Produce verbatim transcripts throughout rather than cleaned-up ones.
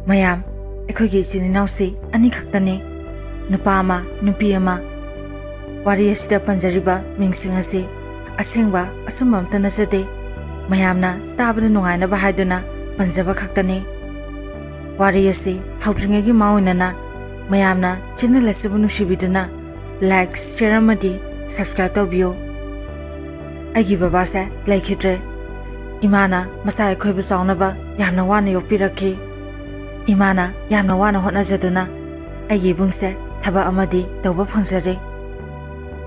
ꯃꯌꯥꯝ, ꯑꯩꯈꯣꯏꯒꯤ ꯏꯆꯤꯟ ꯏꯅꯥꯎꯁꯤ ꯑꯅꯤꯈꯛꯇꯅꯤ, ꯅꯨꯄꯥ ꯑꯃ, ꯅꯨꯄꯤ ꯑꯃ꯫ ꯋꯥꯔꯤ ꯑꯁꯤꯗ ꯄꯟꯖꯔꯤꯕ ꯃꯤꯡꯁꯤꯡ ꯑꯁꯤ ꯑꯁꯦꯡꯕ ꯑꯆꯨꯝꯕ ꯑꯝꯇ ꯅꯠꯆꯗꯦ꯫ ꯃꯌꯥꯝꯅ ꯇꯥꯕꯗ ꯅꯨꯡꯉꯥꯏꯅꯕ ꯍꯥꯏꯗꯨꯅ ꯄꯟꯖꯕ ꯈꯛꯇꯅꯤ꯫ ꯋꯥꯔꯤ ꯑꯁꯤ ꯍꯧꯗ꯭ꯔꯤꯉꯩꯒꯤ ꯃꯥꯡꯑꯣꯏꯅꯅ ꯃꯌꯥꯝꯅ channel ꯑꯁꯤꯕꯨ ꯅꯨꯡꯁꯤꯕꯤꯗꯨꯅ like, share ꯑꯃꯗꯤ subscribe ꯇꯧꯕꯤꯌꯨ꯫ ꯑꯩꯒꯤ ꯕꯕꯥꯁꯦ ꯂꯩꯈꯤꯗ꯭ꯔꯦ꯫ ꯏꯃꯥꯅ ꯃꯆꯥ ꯑꯩꯈꯣꯏꯕꯨ ꯆꯥꯎꯅꯕ ꯌꯥꯝꯅ ꯋꯥꯅ ꯌꯣꯛꯄꯤꯔꯛꯈꯤ꯫ ꯏꯃꯥꯅ ꯌꯥꯝꯅ ꯋꯥꯅ ꯍꯣꯠꯅꯖꯗꯨꯅ ꯑꯩꯒꯤ ꯏꯕꯨꯡꯁꯦ ꯊꯕꯛ ꯑꯃꯗꯤ ꯇꯧꯕ ꯐꯪꯖꯔꯦ꯫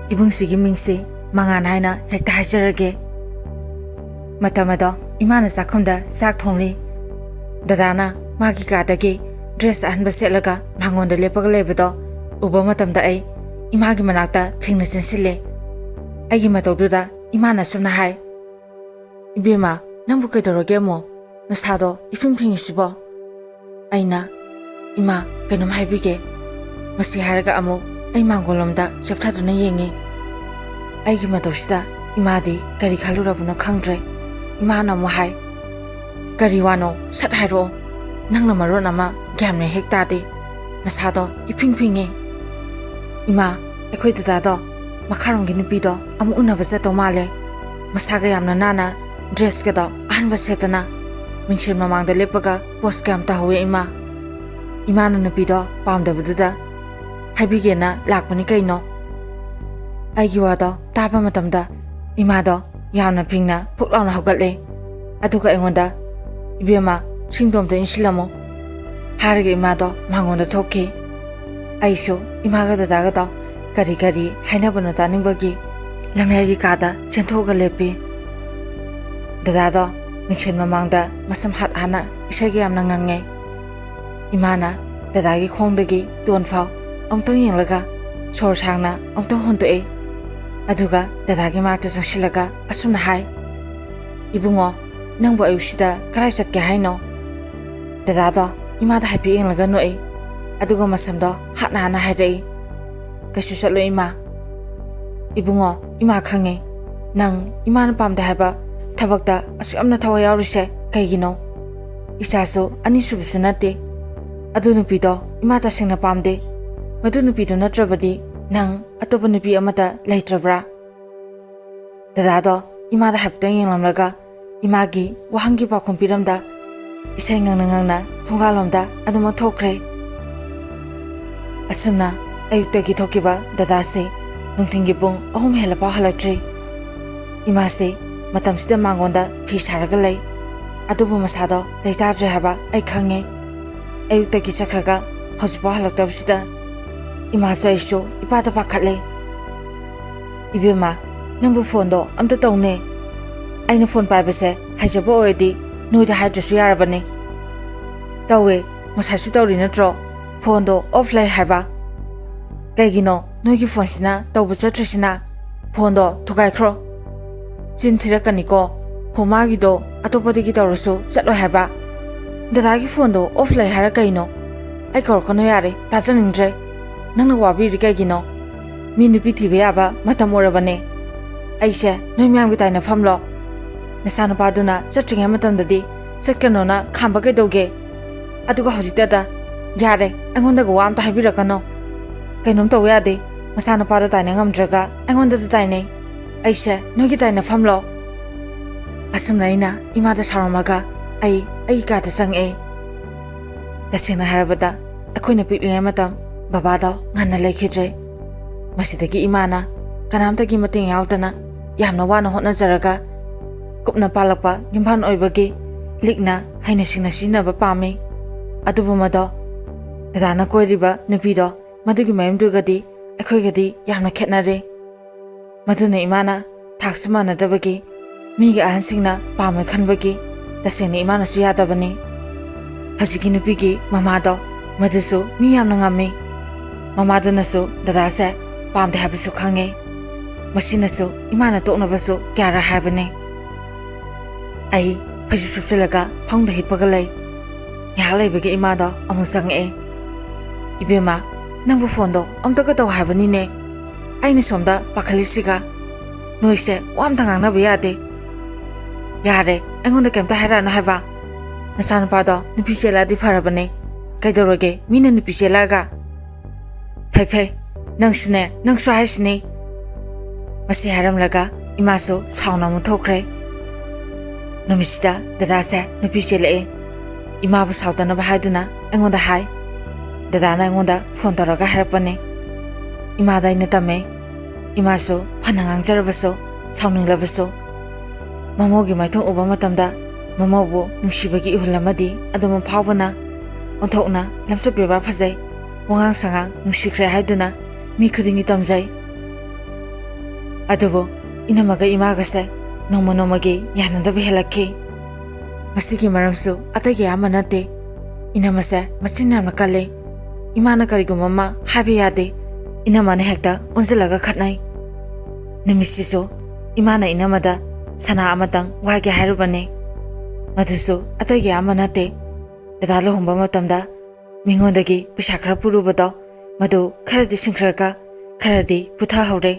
ꯏꯕꯨꯡꯁꯤꯒꯤ ꯃꯤꯡꯁꯤ ꯃꯉꯥꯟ ꯍꯥꯏꯅ ꯍꯦꯛꯇ ꯍꯥꯏꯖꯔꯒꯦ꯫ ꯃꯇꯝ ꯑꯗꯣ ꯏꯃꯥꯅ ꯆꯥꯛꯈꯨꯝꯗ ꯆꯥꯛ ꯊꯣꯡꯂꯤ꯫ ꯗꯗꯥꯅ ꯃꯥꯒꯤ ꯀꯥꯗꯒꯤ dress ꯑꯍꯟꯕ ꯁꯦꯠꯂꯒ ꯃꯉꯣꯟꯗ ꯂꯦꯞꯄꯒ ꯂꯩꯕꯗꯣ ꯎꯕ ꯃꯇꯝꯗ ꯑꯩ ꯏꯃꯥꯒꯤ ꯃꯅꯥꯛꯇ ꯐꯤꯡꯅ ꯆꯦꯟꯁꯤꯜꯂꯦ꯫ ꯑꯩꯒꯤ ꯃꯇꯧꯗꯨꯗ ꯏꯃꯥꯅ ꯑꯁꯨꯝꯅ ꯍꯥꯏ, "ꯏꯕꯦꯝꯃ, ꯅꯪꯕꯨ ꯀꯩꯗꯧꯔꯒꯦ ꯑꯃꯨꯛ? ꯅꯁꯥꯗꯣ ꯏꯐꯤꯡ ꯐꯤꯡꯉꯤꯁꯤꯕꯣ?" ꯑꯩꯅ, "ꯏꯃꯥ, ꯀꯩꯅꯣꯝ ꯍꯥꯏꯕꯤꯒꯦ꯫" ꯃꯁꯤ ꯍꯥꯏꯔꯒ ꯑꯃꯨꯛ ꯑꯩ ꯃꯥꯡꯒꯣꯜꯂꯣꯝꯗ ꯆꯦꯞꯊꯗꯨꯅ ꯌꯦꯡꯉꯤ꯫ ꯑꯩꯒꯤ ꯃꯇꯧꯁꯤꯗ ꯏꯃꯥꯗꯤ ꯀꯔꯤ ꯈꯜꯂꯨꯔꯕꯅꯣ ꯈꯪꯗ꯭ꯔꯦ꯫ ꯏꯃꯥꯅ ꯑꯃꯨꯛ ꯍꯥꯏ, "ꯀꯔꯤ ꯋꯥꯅꯣ? ꯁꯠ ꯍꯥꯏꯔꯛꯑꯣ꯫ ꯅꯪꯅ ꯃꯔꯣꯟ ꯑꯃ ꯒ꯭ꯌꯥꯟ ꯃꯦꯟ ꯍꯦꯛ ꯇꯥꯗꯦ꯫ ꯅꯁꯥꯗꯣ ꯏꯐꯤꯡ ꯐꯤꯡꯉꯤ꯫" "ꯏꯃꯥ, ꯑꯩꯈꯣꯏ ꯗꯗꯥꯗꯣ ꯃꯈꯥꯔꯣꯝꯒꯤ ꯅꯨꯄꯤꯗꯣ ꯑꯃꯨꯛ ꯎꯅꯕ ꯆꯠꯇꯧ ꯃꯥꯜꯂꯦ꯫ ꯃꯁꯥꯒ ꯌꯥꯝꯅ ꯅꯥꯟꯅ dressꯀꯗꯣ ꯑꯍꯟꯕ ꯁꯦꯠꯇꯅ ꯃꯤꯡꯁꯦꯜ ꯃꯃꯥꯡꯗ ꯂꯦꯞꯄꯒ pose ꯀꯌꯥꯝ ꯇꯧꯍꯧꯋꯦ ꯏꯃꯥ꯫ ꯏꯃꯥꯅ ꯅꯨꯄꯤꯗꯣ ꯄꯥꯝꯗꯕꯗꯨꯗ ꯍꯥꯏꯕꯤꯒꯦꯅ ꯂꯥꯛꯄꯅꯤ ꯀꯩꯅꯣ꯫" ꯑꯩꯒꯤ ꯋꯥꯗꯣ ꯇꯥꯕ ꯃꯇꯝꯗ ꯏꯃꯥꯗꯣ ꯌꯥꯝꯅ ꯐꯤꯡꯅ ꯐꯨꯛ ꯂꯥꯎꯅ ꯍꯧꯒꯠꯂꯦ꯫ ꯑꯗꯨꯒ ꯑꯩꯉꯣꯟꯗ, "ꯏꯕꯦꯝꯃ, ꯁꯤꯡꯗꯣ ꯑꯝꯇ ꯏꯟꯁꯤꯜꯂꯝꯃꯨ" ꯍꯥꯏꯔꯒ ꯏꯃꯥꯗꯣ ꯃꯉꯣꯟꯗ ꯊꯣꯛꯈꯤ꯫ ꯑꯩꯁꯨ ꯏꯃꯥꯒ ꯗꯗꯥꯒꯗꯣ ꯀꯔꯤ ꯀꯔꯤ ꯍꯥꯏꯅꯕꯅꯣ ꯇꯥꯅꯤꯡꯕꯒꯤ ꯂꯝꯌꯥꯏꯒꯤ ꯀꯥꯗ ꯆꯦꯟꯊꯣꯛꯑꯒ ꯂꯦꯞꯄꯤ꯫ ꯗꯗꯥꯗꯣ ꯃꯤꯡꯁꯦꯜ ꯃꯃꯥꯡꯗ ꯃꯁꯝ ꯍꯥꯠ ꯍꯥꯠꯅ ꯏꯁꯩꯒ ꯌꯥꯝꯅ ꯉꯪꯉꯦ꯫ ꯏꯃꯥꯅ ꯗꯗꯥꯒꯤ ꯈꯣꯡꯗꯒꯤ ꯇꯣꯟ ꯐꯥꯎ ꯑꯃꯨꯛꯇꯪ ꯌꯦꯡꯂꯒ ꯁꯣꯔ ꯁꯥꯡꯅ ꯑꯃꯨꯛꯇꯪ ꯍꯣꯟꯗꯣꯛꯑꯦ꯫ ꯑꯗꯨꯒ ꯗꯗꯥꯒꯤ ꯃꯅꯥꯛꯇ ꯆꯪꯁꯤꯜꯂꯒ ꯑꯁꯨꯝꯅ ꯍꯥꯏ, "ꯏꯕꯨꯡꯉꯣ, ꯅꯪꯕꯨ ꯑꯌꯨꯛꯁꯤꯗ ꯀꯗꯥꯏ ꯆꯠꯀꯦ ꯍꯥꯏꯅꯣ?" ꯗꯗꯥꯗꯣ ꯏꯃꯥꯗ ꯍꯥꯏꯐꯦꯠ ꯌꯦꯡꯂꯒ ꯅꯣꯛꯏ꯫ ꯑꯗꯨꯒ ꯃꯁꯝꯗꯣ ꯍꯥꯠꯅ ꯍꯥꯠꯅ ꯍꯥꯏꯔꯛꯏ, "ꯀꯩꯁꯨ ꯆꯠꯂꯣꯏ ꯏꯃꯥ꯫" "ꯏꯕꯨꯡꯉꯣ, ꯏꯃꯥ ꯈꯪꯉꯦ꯫ ꯅꯪ ꯏꯃꯥꯅ ꯄꯥꯝꯗꯦ ꯍꯥꯏꯕ ꯊꯕꯛꯇ ꯑꯁꯨꯛ ꯌꯥꯝꯅ ꯊꯋꯥꯏ ꯌꯥꯎꯔꯤꯁꯦ ꯀꯩꯒꯤꯅꯣ? ꯏꯆꯥꯁꯨ ꯑꯅꯤꯁꯨꯕꯁꯨ ꯅꯠꯇꯦ꯫ ꯑꯗꯨ ꯅꯨꯄꯤꯗꯣ ꯏꯃꯥ ꯇꯁꯦꯡꯅ ꯄꯥꯝꯗꯦ꯫ ꯃꯗꯨ ꯅꯨꯄꯤꯗꯨ ꯅꯠꯇ꯭ꯔꯕꯗꯤ ꯅꯪ ꯑꯇꯣꯞꯄ ꯅꯨꯄꯤ ꯑꯃꯗ ꯂꯩꯇ꯭ꯔꯕ꯭ꯔꯥ? ꯗꯗꯥꯗꯣ ꯏꯃꯥꯗ ꯍꯥꯏꯐꯦꯠꯇꯪ ꯌꯦꯡꯂꯝꯂꯒ ꯏꯃꯥꯒꯤ ꯋꯥꯍꯪꯒꯤ ꯄꯥꯎꯈꯨꯝ ꯄꯤꯔꯝꯗ ꯏꯁꯩ ꯉꯪꯅ ꯉꯪꯅ ꯊꯣꯡꯒꯥꯜꯂꯣꯝꯗ ꯑꯗꯨꯃꯛ ꯊꯣꯛꯈ꯭ꯔꯦ꯫ ꯑꯁꯨꯝꯅ ꯑꯌꯨꯛꯇꯒꯤ ꯊꯣꯛꯈꯤꯕ ꯗꯗꯥꯁꯦ ꯅꯨꯡꯊꯤꯜꯒꯤ ꯄꯨꯡ ꯑꯍꯨꯝ ꯍꯦꯜꯂꯐꯥꯎ ꯍꯜꯂꯛꯇ꯭ꯔꯤ꯫ ꯏꯃꯥꯁꯦ ꯃꯇꯝꯁꯤꯗ ꯃꯉꯣꯟꯗ ꯐꯤ ꯁꯥꯔꯒ ꯂꯩ꯫ ꯑꯗꯨꯕꯨ ꯃꯁꯥꯗꯣ ꯂꯩꯇꯥꯗ꯭ꯔꯦ ꯍꯥꯏꯕ ꯑꯩ ꯈꯪꯉꯦ꯫ ꯑꯌꯨꯛꯇꯒꯤ ꯆꯠꯈ꯭ꯔꯒ ꯍꯧꯖꯤꯛꯐꯥꯎ ꯍꯜꯂꯛꯇꯕꯁꯤꯗ ꯏꯃꯥꯁꯨ ꯑꯩꯁꯨ ꯏꯄꯥꯗ ꯄꯥꯈꯠꯂꯦ꯫ "ꯏꯕꯦꯝꯃ, ꯅꯪꯕꯨ ꯐꯣꯟꯗꯣ ꯑꯝꯇ ꯇꯧꯅꯦ꯫ ꯑꯩꯅ ꯐꯣꯟ ꯄꯥꯏꯕꯁꯦ ꯍꯩꯖꯕ ꯑꯣꯏꯔꯗꯤ ꯅꯣꯏꯗ ꯍꯥꯏꯗ꯭ꯔꯁꯨ ꯌꯥꯔꯕꯅꯤ꯫" "ꯇꯧꯋꯦ, ꯉꯁꯥꯏꯁꯨ ꯇꯧꯔꯤ ꯅꯠꯇ꯭ꯔꯣ? ꯐꯣꯟꯗꯣ ꯑꯣꯐ ꯂꯩ ꯍꯥꯏꯕ꯫ ꯀꯩꯒꯤꯅꯣ ꯅꯣꯏꯒꯤ ꯐꯣꯟꯁꯤꯅ ꯇꯧꯕ ꯆꯠꯇ꯭ꯔꯤꯁꯤꯅ? ꯐꯣꯟꯗꯣ ꯊꯨꯒꯥꯏꯈ꯭ꯔꯣ꯫ ꯆꯤꯟ ꯊꯤꯔꯛꯀꯅꯤꯀꯣ꯫ ꯍꯣꯃꯥꯒꯤꯗꯣ ꯑꯇꯣꯞꯄꯗꯒꯤ ꯇꯧꯔꯁꯨ ꯆꯠꯂꯣꯏ ꯍꯥꯏꯕ꯫ ꯗꯗꯥꯒꯤ ꯐꯣꯟꯗꯣ ꯑꯣꯐ ꯂꯩ ꯍꯥꯏꯔ ꯀꯩꯅꯣ? ꯑꯩ ꯀꯧꯔꯛꯀꯅꯨ ꯌꯥꯔꯦ, ꯇꯥꯖꯅꯤꯡꯗ꯭ꯔꯦ꯫ ꯅꯪꯅ ꯋꯥꯕꯤꯔꯤ ꯀꯩꯒꯤꯅꯣ? ꯃꯤ ꯅꯨꯄꯤ ꯊꯤꯕ ꯌꯥꯕ ꯃꯇꯝ ꯑꯣꯏꯔꯕꯅꯦ꯫ ꯑꯩꯁꯦ ꯅꯣꯏ ꯃꯌꯥꯝꯒꯤ ꯇꯥꯏꯅꯐꯝꯂꯣ? ꯅꯆꯥꯅꯨꯄꯥꯗꯨꯅ ꯆꯠꯇ꯭ꯔꯤꯉꯩ ꯃꯇꯝꯗꯗꯤ ꯆꯠꯀꯅꯣꯅ ꯈꯥꯝꯕ ꯀꯩꯗꯧꯒꯦ? ꯑꯗꯨꯒ ꯍꯧꯖꯤꯛꯇꯗ, ꯌꯥꯔꯦ, ꯑꯩꯉꯣꯟꯗꯒ ꯋꯥ ꯑꯝꯇ ꯍꯥꯏꯕꯤꯔꯛꯀꯅꯣ꯫ ꯀꯩꯅꯣꯝ ꯇꯧꯕ ꯌꯥꯗꯦ꯫ ꯃꯆꯥꯅꯨꯄꯥꯗ ꯇꯥꯏꯅ ꯉꯝꯗ꯭ꯔꯒ ꯑꯩꯉꯣꯟꯗꯗ ꯇꯥꯏꯅꯩ꯫ ꯑꯩꯁꯦ ꯅꯣꯏꯒꯤ ꯇꯥꯏꯅꯐꯝꯂꯣ?" ꯑꯁꯨꯝꯅ ꯑꯩꯅ ꯏꯃꯥꯗ ꯁꯥꯎꯔꯝꯃꯒ ꯑꯩ ꯑꯩꯒꯤ ꯀꯥꯗ ꯆꯪꯉꯛꯑꯦ꯫ ꯇꯁꯦꯡꯅ ꯍꯥꯏꯔꯕꯗ ꯑꯩꯈꯣꯏꯅ ꯄꯤꯛꯂꯤꯉꯩ ꯃꯇꯝ ꯕꯕꯥꯗꯣ ꯉꯟꯅ ꯂꯩꯈꯤꯗ꯭ꯔꯦ꯫ ꯃꯁꯤꯗꯒꯤ ꯏꯃꯥꯅ ꯀꯅꯥꯝꯇꯒꯤ ꯃꯇꯦꯡ ꯌꯥꯎꯗꯅ ꯌꯥꯝꯅ ꯋꯥꯅ ꯍꯣꯠꯅꯖꯔꯒ ꯀꯨꯞꯅ ꯄꯥꯜꯂꯛꯄ ꯌꯨꯝꯕꯥꯟ ꯑꯣꯏꯕꯒꯤ ꯂꯤꯛꯅ ꯍꯩꯅ ꯁꯤꯡꯅ ꯁꯤꯖꯤꯟꯅꯕ ꯄꯥꯝꯃꯤ꯫ ꯑꯗꯨꯕꯨ ꯃꯗꯣ ꯗꯗꯥꯅ ꯀꯣꯏꯔꯤꯕ ꯅꯨꯄꯤꯗꯣ ꯃꯗꯨꯒꯤ ꯃꯌꯨꯝꯗꯨꯒꯗꯤ ꯑꯩꯈꯣꯏꯒꯗꯤ ꯌꯥꯝꯅ ꯈꯦꯠꯅꯔꯦ꯫ ꯃꯗꯨꯅ ꯏꯃꯥꯅ ꯊꯥꯛꯁꯨ ꯃꯥꯟꯅꯗꯕꯒꯤ ꯃꯤꯒꯤ ꯑꯍꯟꯁꯤꯡꯅ ꯄꯥꯝꯃꯦ ꯈꯟꯕꯒꯤ ꯇꯁꯦꯡꯅ ꯏꯃꯥꯅꯁꯨ ꯌꯥꯗꯕꯅꯤ꯫ ꯍꯧꯖꯤꯛꯀꯤ ꯅꯨꯄꯤꯒꯤ ꯃꯃꯥꯗꯣ ꯃꯗꯨꯁꯨ ꯃꯤ ꯌꯥꯝꯅ ꯉꯝꯃꯤ꯫ ꯃꯃꯥꯗꯨꯅꯁꯨ ꯗꯗꯥꯁꯦ ꯄꯥꯝꯗꯦ ꯍꯥꯏꯕꯁꯨ ꯈꯪꯉꯤ꯫ ꯃꯁꯤꯅꯁꯨ ꯏꯃꯥꯅ ꯇꯣꯛꯅꯕꯁꯨ ꯀꯌꯥꯔꯛ ꯍꯥꯏꯕꯅꯤ꯫ ꯑꯩ ꯐꯩꯖꯨꯞ ꯁꯨꯞꯆꯜꯂꯒ ꯐꯃꯨꯡꯗ ꯍꯤꯞꯄꯒ ꯂꯩ꯫ ꯉꯥꯏꯍꯥꯛ ꯂꯩꯕꯒ ꯏꯃꯥꯗꯣ ꯑꯃꯨꯛ ꯆꯪꯉꯛꯑꯦ꯫ "ꯏꯕꯦꯝꯃ, ꯅꯪꯕꯨ ꯐꯣꯟꯗꯣ ꯑꯝꯇꯒ ꯇꯧ ꯍꯥꯏꯕꯅꯤꯅꯦ꯫ ꯑꯩꯅ ꯁꯣꯝꯗ ꯄꯥꯈꯠꯂꯤꯁꯤꯒ꯫ ꯅꯣꯏꯁꯦ ꯋꯥ ꯑꯝꯇ ꯉꯥꯡꯅꯕ ꯌꯥꯗꯦ꯫" "ꯌꯥꯔꯦ, ꯑꯩꯉꯣꯟꯗ ꯀꯩꯝꯇ ꯍꯥꯏꯔꯛꯑꯅꯨ ꯍꯥꯏꯕ꯫ ꯅꯆꯥꯅꯨꯄꯥꯗꯣ ꯅꯨꯄꯤ ꯆꯦꯜꯂꯛꯑꯗꯤ ꯐꯔꯕꯅꯦ꯫ "ꯀꯩꯗꯧꯔꯒꯦ? ꯃꯤꯅ ꯅꯨꯄꯤ ꯆꯦꯜꯂꯛꯑꯒ?" "ꯐꯩ ꯐꯩ, ꯅꯪꯁꯨꯅꯦ, ꯅꯪꯁꯨ ꯍꯥꯏꯁꯤꯅꯤ"꯫ ꯃꯁꯤ ꯍꯥꯏꯔꯝꯂꯒ ꯏꯃꯥꯁꯨ ꯁꯥꯎꯅ ꯑꯃꯨꯛ ꯊꯣꯛꯈ꯭ꯔꯦ꯫ ꯅꯨꯃꯤꯠꯁꯤꯗ ꯗꯗꯥꯁꯦ ꯅꯨꯄꯤ ꯆꯦꯜꯂꯛꯑꯦ꯫ ꯏꯃꯥꯕꯨ ꯁꯥꯎꯗꯅꯕ ꯍꯥꯏꯗꯨꯅ ꯑꯩꯉꯣꯟꯗ ꯍꯥꯏ꯫ ꯗꯗꯥꯅ ꯑꯩꯉꯣꯟꯗ ꯐꯣꯟ ꯇꯧꯔꯒ ꯍꯥꯏꯔꯛꯄꯅꯦ꯫ ꯏꯃꯥꯗ ꯑꯩꯅ ꯇꯝꯃꯦ꯫ ꯏꯃꯥꯁꯨ ꯐꯅ ꯉꯥꯡꯖꯔꯕꯁꯨ, ꯁꯥꯎꯅꯤꯡꯂꯕꯁꯨ, ꯃꯃꯧꯒꯤ ꯃꯥꯏꯊꯣꯡ ꯎꯕ ꯃꯇꯝꯗ ꯃꯃꯧꯕꯨ ꯅꯨꯡꯁꯤꯕꯒꯤ ꯏꯍꯨꯜ ꯑꯃꯗꯤ ꯑꯗꯨꯝ ꯐꯥꯎꯕꯅ ꯑꯣꯟꯊꯣꯛꯅ ꯂꯝꯆꯠ ꯕꯦꯕꯥꯔ ꯐꯖꯩ, ꯋꯥꯉꯥꯡ ꯁꯉꯥꯡ ꯅꯨꯡꯁꯤꯈ꯭ꯔꯦ ꯍꯥꯏꯗꯨꯅ ꯃꯤ ꯈꯨꯗꯤꯡꯒꯤ ꯇꯝꯖꯩ꯫ ꯑꯗꯨꯕꯨ ꯏꯅꯝꯃꯒ ꯏꯃꯥꯒꯁꯦ ꯅꯣꯡꯃ ꯅꯣꯡꯃꯒꯤ ꯌꯥꯅꯗꯕ ꯍꯦꯜꯂꯛꯈꯤ꯫ ꯃꯁꯤꯒꯤ ꯃꯔꯝꯁꯨ ꯑꯇꯩꯒꯤ ꯑꯌꯥꯝꯕ ꯅꯠꯇꯦ꯫ ꯏꯅꯝꯃꯁꯦ ꯃꯆꯤꯟ ꯌꯥꯝꯅ ꯀꯜꯂꯤ꯫ ꯏꯃꯥꯅ ꯀꯔꯤꯒꯨꯝꯕ ꯑꯃ ꯍꯥꯏꯕ ꯌꯥꯗꯦ, ꯏꯅꯝꯃꯅ ꯍꯦꯛꯇ ꯑꯣꯟꯁꯤꯜꯂꯒ ꯈꯠꯅꯩ꯫ ꯅꯨꯃꯤꯠꯁꯤꯁꯨ ꯏꯃꯥꯅ ꯏꯅꯝꯃꯗ ꯁꯅꯥ ꯑꯃꯇꯪ ꯋꯥꯏꯒꯦ ꯍꯥꯏꯔꯨꯕꯅꯤ꯫ ꯃꯗꯨꯁꯨ ꯑꯇꯩꯒꯤ ꯑꯌꯥꯝꯕ ꯅꯠꯇꯦ꯫ ꯗꯗꯥ ꯂꯨꯍꯣꯡꯕ ꯃꯇꯝꯗ ꯃꯤꯉꯣꯟꯗꯒꯤ ꯄꯩꯁꯥ ꯈꯔ ꯄꯨꯔꯨꯕꯗꯣ, ꯃꯗꯨ ꯈꯔꯗꯤ ꯁꯤꯡꯈ꯭ꯔꯒ ꯈꯔꯗꯤ ꯄꯨꯊꯍꯧꯔꯦ꯫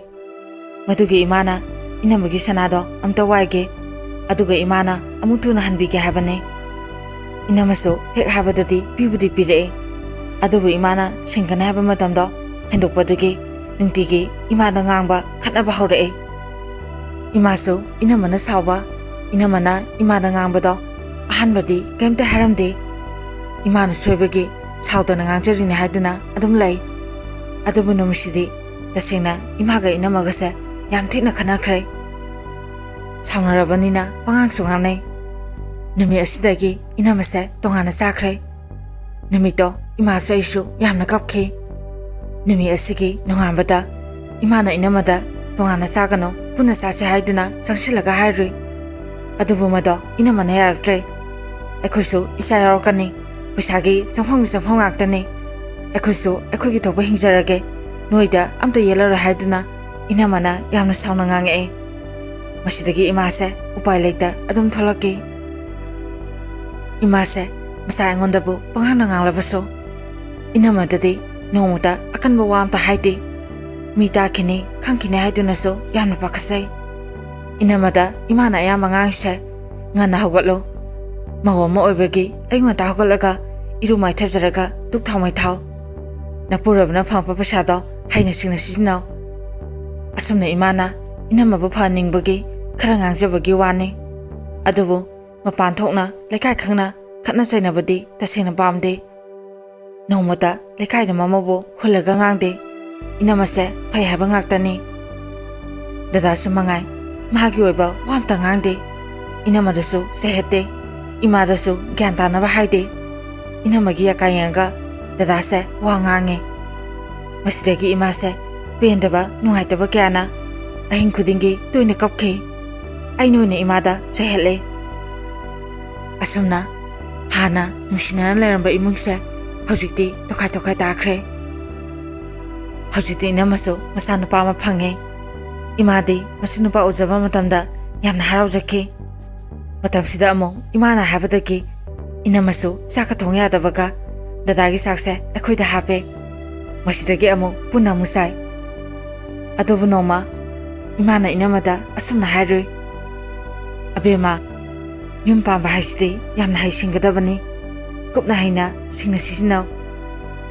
ꯃꯗꯨꯒꯤ ꯏꯃꯥꯅ ꯏꯅꯝꯃꯒꯤ ꯁꯅꯥꯗꯣ ꯑꯝꯇ ꯋꯥꯏꯒꯦ, ꯑꯗꯨꯒ ꯏꯃꯥꯅ ꯑꯃꯨꯛ ꯊꯨꯅ ꯍꯟꯕꯤꯒꯦ ꯍꯥꯏꯕꯅꯦ꯫ ꯏꯅꯝꯃꯁꯨ ꯍꯦꯛ ꯍꯥꯏꯕꯗꯗꯤ ꯄꯤꯕꯨꯗꯤ ꯄꯤꯔꯛꯑꯦ, ꯑꯗꯨꯕꯨ ꯏꯃꯥꯅ ꯁꯤꯡꯒꯅꯤ ꯍꯥꯏꯕ ꯃꯇꯝꯗꯣ ꯍꯦꯟꯗꯣꯛꯄꯗꯒꯤ ꯅꯨꯡꯇꯤꯒꯤ ꯏꯃꯥꯗ ꯉꯥꯡꯕ, ꯈꯠꯅꯕ ꯍꯧꯔꯛꯑꯦ꯫ ꯏꯃꯥꯁꯨ ꯏꯅꯝꯃꯅ ꯁꯥꯎꯕ, ꯏꯅꯝꯃꯅ ꯏꯃꯥꯗ ꯉꯥꯡꯕꯗꯣ ꯑꯍꯥꯟꯕꯗꯤ ꯀꯩꯝꯇ ꯍꯥꯏꯔꯝꯗꯦ꯫ ꯏꯃꯥꯅ ꯁꯣꯏꯕꯒꯤ ꯁꯥꯎꯗꯅ ꯉꯥꯡꯖꯔꯤꯅꯦ ꯍꯥꯏꯗꯨꯅ ꯑꯗꯨꯝ ꯂꯩ꯫ ꯑꯗꯨꯕꯨ ꯅꯨꯃꯤꯠꯁꯤꯗꯤ ꯇꯁꯦꯡꯅ ꯏꯃꯥꯒ ꯏꯅꯝꯃꯒꯁꯦ ꯌꯥꯝ ꯊꯤꯅ ꯈꯠꯅꯈ꯭ꯔꯦ꯫ ꯁꯥꯎꯅꯔꯕꯅꯤꯅ ꯄꯉꯥꯡꯁꯨ ꯉꯥꯡꯅꯩ꯫ ꯅꯨꯃꯤꯠ ꯑꯁꯤꯗꯒꯤ ꯏꯅꯝꯃꯁꯦ ꯇꯣꯉꯥꯟꯅ ꯆꯥꯈ꯭ꯔꯦ꯫ ꯅꯨꯃꯤꯠꯇꯣ ꯏꯃꯥꯁꯨ ꯑꯩꯁꯨ ꯌꯥꯝꯅ ꯀꯞꯈꯤ꯫ ꯅꯨꯃꯤꯠ ꯑꯁꯤꯒꯤ ꯅꯣꯡꯉꯥꯟꯕꯗ ꯏꯃꯥꯅ ꯏꯅꯝꯃꯗ "ꯇꯣꯉꯥꯟꯅ ꯆꯥꯒꯅꯨ, ꯄꯨꯟꯅ ꯆꯥꯁꯦ" ꯍꯥꯏꯗꯨꯅ ꯆꯪꯁꯤꯜꯂꯒ ꯍꯥꯏꯔꯨꯏ꯫ ꯑꯗꯨꯕꯨ ꯃꯗꯣ ꯏꯅꯝꯃꯅ ꯌꯥꯔꯛꯇ꯭ꯔꯦ꯫ "ꯑꯩꯈꯣꯏꯁꯨ ꯏꯆꯥ ꯌꯥꯎꯔꯛꯀꯅꯤ, ꯄꯩꯁꯥꯒꯤ ꯆꯪꯐꯝꯒꯤ ꯆꯪꯐꯝ ꯉꯥꯛꯇꯅꯤ꯫ ꯑꯩꯈꯣꯏꯁꯨ ꯑꯩꯈꯣꯏꯒꯤ ꯊꯣꯛꯄ ꯍꯤꯡꯖꯔꯒꯦ, ꯅꯣꯏꯗ ꯑꯝꯇ ꯌꯦꯜꯂꯔꯣꯏ" ꯍꯥꯏꯗꯨꯅ ꯏꯅꯝꯃꯅ ꯌꯥꯝꯅ ꯁꯥꯎꯅ ꯉꯥꯡꯉꯛꯑꯦ꯫ ꯃꯁꯤꯗꯒꯤ ꯏꯃꯥꯁꯦ ꯎꯄꯥꯏ ꯂꯩꯇ ꯑꯗꯨꯝ ꯊꯣꯛꯂꯛꯈꯤ꯫ ꯏꯃꯥꯁꯦ ꯃꯁꯥ ꯑꯩꯉꯣꯟꯗꯕꯨ ꯄꯉꯥꯡꯗ ꯉꯥꯡꯂꯕꯁꯨ, ꯏꯅꯝꯃꯗꯗꯤ ꯅꯣꯡꯃꯇ ꯑꯀꯟꯕ ꯋꯥ ꯑꯝꯇ ꯍꯥꯏꯗꯦ꯫ "ꯃꯤ ꯇꯥꯈꯤꯅꯤ, ꯈꯪꯈꯤꯅꯤ" ꯍꯥꯏꯗꯨꯅꯁꯨ ꯌꯥꯝꯅ ꯄꯥꯈꯠꯆꯩ꯫ ꯏꯅꯝꯃꯗ ꯏꯃꯥꯅ ꯑꯌꯥꯝꯕ ꯉꯥꯡꯉꯤꯁꯦ, "ꯉꯟꯅ ꯍꯧꯒꯠꯂꯨ"꯫ ꯃꯧ ꯑꯃ ꯑꯣꯏꯕꯒꯤ ꯑꯌꯨꯛ ꯉꯟꯇꯥ ꯍꯧꯒꯠꯂꯒ ꯏꯔꯨ ꯃꯥꯏꯊꯖꯔꯒ ꯗꯨꯛ ꯊꯥꯎꯃꯩ ꯊꯥꯎ꯫ ꯅꯄꯨꯔꯣꯏꯕꯅ ꯐꯪꯉꯛꯄ ꯄꯩꯁꯥꯗꯣ ꯍꯩꯅ ꯁꯤꯡꯅ ꯁꯤꯖꯤꯟꯅꯧ꯫ ꯑꯁꯨꯝꯅ ꯏꯃꯥꯅ ꯏꯅꯝꯃꯕꯨ ꯐꯍꯟꯅꯤꯡꯕꯒꯤ ꯈꯔ ꯉꯥꯡꯖꯕꯒꯤ ꯋꯥꯅꯤ꯫ ꯑꯗꯨꯕꯨ ꯃꯄꯥꯟ ꯊꯣꯛꯅ ꯂꯩꯀꯥꯏ ꯈꯪꯅ ꯈꯠꯅ ꯆꯩꯅꯕꯗꯤ ꯇꯁꯦꯡꯅ ꯄꯥꯝꯗꯦ꯫ ꯅꯣꯡꯃꯇ ꯂꯩꯀꯥꯏꯗ ꯃꯃꯧꯕꯨ ꯍꯨꯜꯂꯒ ꯉꯥꯡꯗꯦ꯫ ꯏꯅꯝꯃꯁꯦ ꯐꯩ ꯍꯥꯏꯕ ꯉꯥꯛꯇꯅꯤ꯫ ꯗꯗꯥꯁꯨ ꯃꯉꯥꯏ, ꯃꯥꯒꯤ ꯑꯣꯏꯕ ꯋꯥ ꯑꯝꯇ ꯉꯥꯡꯗꯦ꯫ ꯏꯅꯝꯃꯗꯁꯨ ꯆꯩꯍꯠꯇꯦ, ꯏꯃꯥꯗꯁꯨ ꯒ꯭ꯌꯥꯟ ꯇꯥꯅꯕ ꯍꯥꯏꯗꯦ꯫ ꯏꯅꯝꯃꯒꯤ ꯑꯀꯥꯏ ꯌꯦꯡꯉꯒ ꯗꯗꯥꯁꯦ ꯋꯥ ꯉꯥꯡꯉꯦ꯫ ꯃꯁꯤꯗꯒꯤ ꯏꯃꯥꯁꯦ ꯄꯦꯟꯗꯕ, ꯅꯨꯡꯉꯥꯏꯇꯕ ꯀꯌꯥꯅ ꯑꯍꯤꯡ ꯈꯨꯗꯤꯡꯒꯤ ꯇꯣꯏꯅ ꯀꯞꯈꯤ꯫ ꯑꯩꯅ ꯑꯣꯏꯅ ꯏꯃꯥꯗ ꯆꯩꯍꯠꯂꯦ꯫ ꯑꯁꯨꯝꯅ ꯍꯥꯟꯅ ꯅꯨꯡꯁꯤꯅꯅ ꯂꯩꯔꯝꯕ ꯏꯃꯨꯡꯁꯦ ꯍꯧꯖꯤꯛꯇꯤ ꯇꯣꯈꯥꯏ ꯇꯣꯈꯥꯏ ꯇꯥꯈ꯭ꯔꯦ꯫ ꯍꯧꯖꯤꯛꯇꯤ ꯏꯅꯝꯃꯁꯨ ꯃꯆꯥꯅꯨꯄꯥ ꯑꯃ ꯐꯪꯉꯦ꯫ ꯏꯃꯥꯗꯤ ꯃꯆꯥꯅꯨꯄꯥ ꯎꯖꯕ ꯃꯇꯝꯗ ꯌꯥꯝꯅ ꯍꯔꯥꯎꯖꯈꯤ꯫ ꯃꯇꯝꯁꯤꯗ ꯑꯃꯨꯛ ꯏꯃꯥꯅ ꯍꯥꯏꯕꯗꯒꯤ ꯏꯅꯝꯃꯁꯨ ꯆꯥꯛꯀ ꯊꯣꯡ ꯌꯥꯗꯕꯒ ꯗꯗꯥꯒꯤ ꯆꯥꯛꯁꯦ ꯑꯩꯈꯣꯏꯗ ꯍꯥꯞꯄꯦ꯫ ꯃꯁꯤꯗꯒꯤ ꯑꯃꯨꯛ ꯄꯨꯟꯅ ꯑꯃꯨꯛ ꯆꯥꯏ꯫ ꯑꯗꯨꯕꯨ ꯅꯣꯡꯃ ꯏꯃꯥꯅ ꯏꯅꯝꯃꯗ ꯑꯁꯨꯝꯅ ꯍꯥꯏꯔꯨꯏ, "ꯑꯕꯦꯝꯃ, ꯌꯨꯝ ꯄꯥꯟꯕ ꯍꯥꯏꯁꯤꯗꯤ ꯌꯥꯝꯅ ꯍꯩꯁꯤꯡꯒꯗꯕꯅꯤ꯫ ꯀꯨꯞꯅ ꯍꯩꯅ ꯁꯤꯡꯅ ꯁꯤꯖꯤꯟꯅꯧ꯫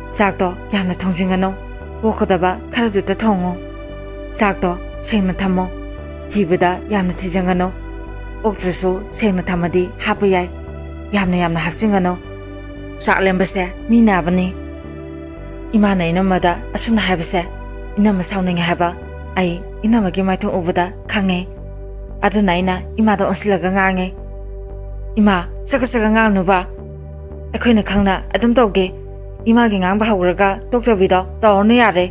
ꯆꯥꯛꯇꯣ ꯌꯥꯝꯅ ꯊꯣꯡꯖꯤꯟꯒꯅꯨ꯫ ꯑꯣꯛꯀꯗꯕ ꯈꯔꯗꯨꯗ ꯊꯣꯡꯉꯨ꯫ ꯆꯥꯛꯇꯣ ꯁꯦꯡꯅ ꯊꯝꯃꯨ꯫ ꯊꯤꯕꯗ ꯌꯥꯝꯅ ꯊꯤꯖꯤꯟꯒꯅꯨ꯫ ꯑꯣꯛꯇ꯭ꯔꯁꯨ ꯁꯦꯡꯅ ꯊꯝꯃꯗꯤ ꯍꯥꯞꯄ ꯌꯥꯏ꯫ ꯌꯥꯝꯅ ꯌꯥꯝꯅ ꯍꯥꯞꯆꯤꯟꯒꯅꯨ꯫ ꯆꯥꯛ ꯂꯦꯝꯕꯁꯦ ꯃꯤ ꯅꯥꯕꯅꯤ"꯫ ꯏꯃꯥꯅ ꯏꯅꯝꯃꯗ ꯑꯁꯨꯝꯅ ꯍꯥꯏꯕꯁꯦ ꯏꯅꯝꯃ ꯁꯥꯎꯅꯤꯡꯉꯦ ꯍꯥꯏꯕ ꯑꯩ ꯏꯅꯝꯃꯒꯤ ꯃꯥꯏꯊꯣꯡ ꯎꯕꯗ ꯈꯪꯉꯦ꯫ ꯑꯗꯨꯅ ꯑꯩꯅ ꯏꯃꯥꯗ ꯑꯣꯟꯁꯤꯜꯂꯒ ꯉꯥꯡꯉꯦ, "ꯏꯃꯥ, ꯆꯒꯠ ꯆꯒꯠ ꯉꯥꯡꯅꯨꯕ꯫ ꯑꯩꯈꯣꯏꯅ ꯈꯪꯅ ꯑꯗꯨꯝ ꯇꯧꯒꯦ꯫ ꯏꯃꯥꯒꯤ ꯉꯥꯡꯕ ꯍꯧꯈ꯭ꯔꯒ ꯇꯣꯛꯇꯕꯤꯗꯣ ꯇꯧꯔꯅꯨ ꯌꯥꯔꯦ꯫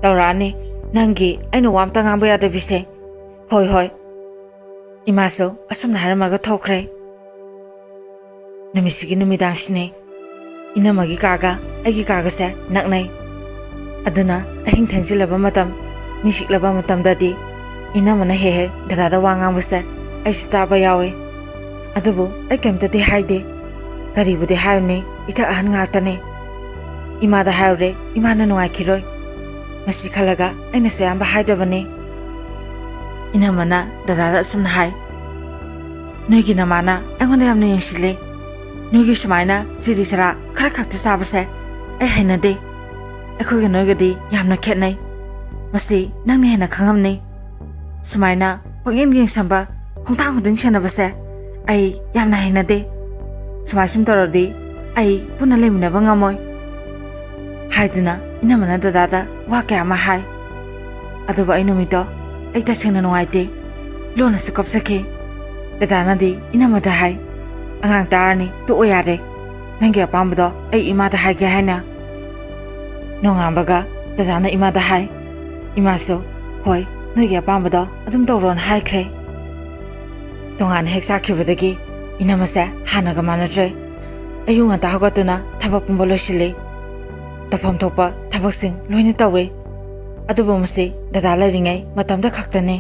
ꯇꯧꯔꯛꯑꯅꯤ ꯅꯪꯒꯤ ꯑꯩꯅ ꯋꯥ ꯑꯝꯇ ꯉꯥꯡꯕ ꯌꯥꯗꯕꯤꯁꯦ꯫ ꯍꯣꯏ, ꯍꯣꯏ"꯫ ꯏꯃꯥꯁꯨ ꯑꯁꯨꯝꯅ ꯍꯥꯏꯔꯝꯃꯒ ꯊꯣꯛꯈ꯭ꯔꯦ꯫ ꯅꯨꯃꯤꯠꯁꯤꯒꯤ ꯅꯨꯃꯤꯗꯥꯡꯁꯤꯅꯦ꯫ ꯏꯅꯝꯃꯒꯤ ꯀꯥꯒ ꯑꯩꯒꯤ ꯀꯥꯒꯁꯦ ꯅꯛꯅꯩ꯫ ꯑꯗꯨꯅ ꯑꯍꯤꯡ ꯊꯦꯡꯖꯤꯜꯂꯕ ꯃꯇꯝ, ꯃꯤ ꯆꯤꯛꯂꯕ ꯃꯇꯝꯗꯗꯤ ꯏꯅꯝꯃꯅ ꯍꯦꯛ ꯍꯦꯛ ꯗꯗꯥꯗ ꯋꯥ ꯉꯥꯡꯕꯁꯦ ꯑꯩꯁꯨ ꯇꯥꯕ ꯌꯥꯎꯏ꯫ ꯑꯗꯨꯕꯨ ꯑꯩ ꯀꯩꯝꯇꯗꯤ ꯍꯥꯏꯗꯦ꯫ ꯀꯔꯤꯕꯨꯗꯤ ꯍꯥꯏꯔꯨꯅꯤ, ꯏꯊꯛ ꯑꯍꯟ ꯉꯥꯛꯇꯅꯤ꯫ ꯏꯃꯥꯗ ꯍꯥꯏꯔꯨꯔꯦ, ꯏꯃꯥꯅ ꯅꯨꯡꯉꯥꯏꯈꯤꯔꯣꯏ꯫ ꯃꯁꯤ ꯈꯜꯂꯒ ꯑꯩꯅꯁꯨ ꯑꯌꯥꯝꯕ ꯍꯥꯏꯗꯕꯅꯤ꯫ ꯏꯅꯝꯃꯅ ꯗꯗꯥꯗ ꯑꯁꯨꯝꯅ ꯍꯥꯏ, "ꯅꯣꯏꯒꯤ ꯅꯃꯥꯅ ꯑꯩꯉꯣꯟꯗ ꯌꯥꯝꯅ ꯌꯦꯡꯁꯤꯜꯂꯤ꯫ ꯅꯣꯏꯒꯤ ꯁꯨꯃꯥꯏꯅ ꯁꯤꯔꯤ ꯁꯔꯥ ꯈꯔ ꯈꯛꯇ ꯆꯥꯕꯁꯦ ꯑꯩ ꯍꯩꯅꯗꯦ꯫ ꯑꯩꯈꯣꯏꯒ ꯅꯣꯏꯒꯗꯤ ꯌꯥꯝꯅ ꯈꯦꯠꯅꯩ꯫ ꯃꯁꯤ ꯅꯪꯅ ꯍꯦꯟꯅ ꯈꯪꯉꯝꯅꯤ꯫ ꯁꯨꯃꯥꯏꯅ ꯄꯪꯌꯦꯡ ꯌꯦꯡꯁꯟꯕ, ꯈꯣꯡꯊꯥꯡ ꯈꯨꯗꯤꯡ ꯁꯦꯟꯅꯕꯁꯦ ꯑꯩ ꯌꯥꯝꯅ ꯍꯩꯅꯗꯦ꯫ ꯁꯨꯃꯥꯏ ꯁꯨꯝ ꯇꯧꯔꯗꯤ ꯑꯩ ꯄꯨꯟꯅ ꯂꯩꯃꯤꯟꯅꯕ ꯉꯝꯃꯣꯏ꯫ ꯍꯥꯏꯗꯨꯅ ꯏꯅꯝꯃꯅ ꯗꯗꯥꯗ ꯋꯥ ꯀꯌꯥ ꯑꯃ ꯍꯥꯏ꯫ ꯑꯗꯨꯕꯨ ꯑꯩ ꯅꯨꯃꯤꯠꯇꯣ ꯑꯩ ꯇꯁꯦꯡꯅ ꯅꯨꯡꯉꯥꯏꯇꯦ꯫ ꯂꯣꯟꯅꯁꯨ ꯀꯞꯆꯈꯤ꯫ ꯗꯗꯥꯅꯗꯤ ꯏꯅꯝꯃꯗ ꯍꯥꯏ, "ꯑꯉꯥꯡ ꯇꯥꯔꯅꯤ, ꯇꯣꯛꯑꯣ ꯌꯥꯔꯦ꯫ ꯅꯪꯒꯤ ꯑꯄꯥꯝꯕꯗꯣ ꯑꯩ ꯏꯃꯥꯗ ꯍꯥꯏꯒꯦ" ꯍꯥꯏꯅ꯫ ꯅꯣꯡꯉꯥꯟꯕꯒ ꯗꯗꯥꯅ ꯏꯃꯥꯗ ꯍꯥꯏ꯫ ꯏꯃꯥꯁꯨ, "ꯍꯣꯏ, ꯅꯣꯏꯒꯤ ꯑꯄꯥꯝꯕꯗꯣ ꯑꯗꯨꯝ ꯇꯧꯔꯣꯅ" ꯍꯥꯏꯈ꯭ꯔꯦ꯫ ꯇꯣꯉꯥꯟꯅ ꯍꯦꯛ ꯆꯥꯈꯤꯕꯗꯒꯤ ꯏꯅꯝꯃꯁꯦ ꯍꯥꯟꯅꯒ ꯃꯥꯟꯅꯗ꯭ꯔꯦ꯫ ꯑꯌꯨꯛ ꯉꯟꯇꯥ ꯍꯧꯒꯠꯇꯨꯅ ꯊꯕꯛ ꯄꯨꯝꯕ ꯂꯣꯏꯁꯤꯜꯂꯤ꯫ ꯇꯧꯐꯝ ꯊꯣꯛꯄ ꯊꯕꯛꯁꯤꯡ ꯂꯣꯏꯅ ꯇꯧꯏ꯫ ꯑꯗꯨꯕꯨ ꯃꯁꯤ ꯗꯗꯥ ꯂꯩꯔꯤꯉꯩ ꯃꯇꯝꯗ ꯈꯛꯇꯅꯤ꯫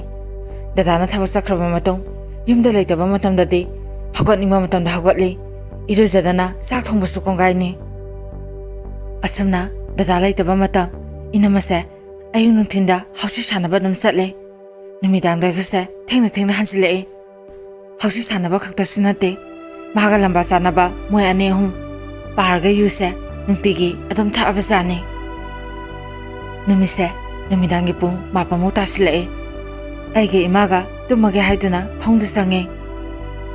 ꯗꯗꯥꯅ ꯊꯕꯛ ꯆꯠꯈ꯭ꯔꯕ ꯃꯇꯨꯡ ꯌꯨꯝꯗ ꯂꯩꯇꯕ ꯃꯇꯝꯗꯗꯤ ꯍꯧꯒꯠꯅꯤꯡꯕ ꯃꯇꯝꯗ ꯍꯧꯒꯠꯂꯤ, ꯏꯔꯨꯖꯗꯅ ꯆꯥꯛ ꯊꯣꯡꯕꯁꯨ ꯀꯣꯡꯒꯥꯏꯅꯤ꯫ ꯑꯁꯨꯝꯅ ꯗꯗꯥ ꯂꯩꯇꯕ ꯃꯇꯝ ꯏꯅꯝꯃꯁꯦ ꯑꯌꯨꯛ ꯅꯨꯡꯊꯤꯟꯗ ꯍꯧꯁꯤ ꯁꯥꯟꯅꯕ ꯑꯗꯨꯝ ꯆꯠꯂꯦ꯫ ꯅꯨꯃꯤꯗꯥꯡꯗꯒꯁꯦ ꯊꯦꯡꯅ ꯊꯦꯡꯅ ꯍꯟꯖꯤꯜꯂꯛꯏ꯫ ꯍꯧꯁꯤ ꯁꯥꯟꯅꯕ ꯈꯛꯇꯁꯨ ꯅꯠꯇꯦ, ꯃꯥꯒ ꯂꯝꯕꯥ ꯆꯥꯟꯅꯕ ꯃꯣꯏ ꯑꯅꯤ ꯑꯍꯨꯝ ꯄꯥꯔꯒ ꯌꯨꯁꯦ ꯅꯨꯡꯇꯤꯒꯤ ꯑꯗꯨꯝ ꯊꯛꯑꯕꯖꯥꯠꯅꯤ꯫ ꯅꯨꯃꯤꯠꯁꯦ ꯅꯨꯃꯤꯗꯥꯡꯒꯤ ꯄꯨꯡ ꯃꯥꯄꯟꯃꯨꯛ ꯇꯥꯁꯤꯜꯂꯛꯑꯦ꯫ ꯑꯩꯒ ꯏꯃꯥꯒ ꯇꯨꯝꯃꯒꯦ ꯍꯥꯏꯗꯨꯅ ꯐꯃꯨꯡꯗ ꯆꯪꯉꯦ꯫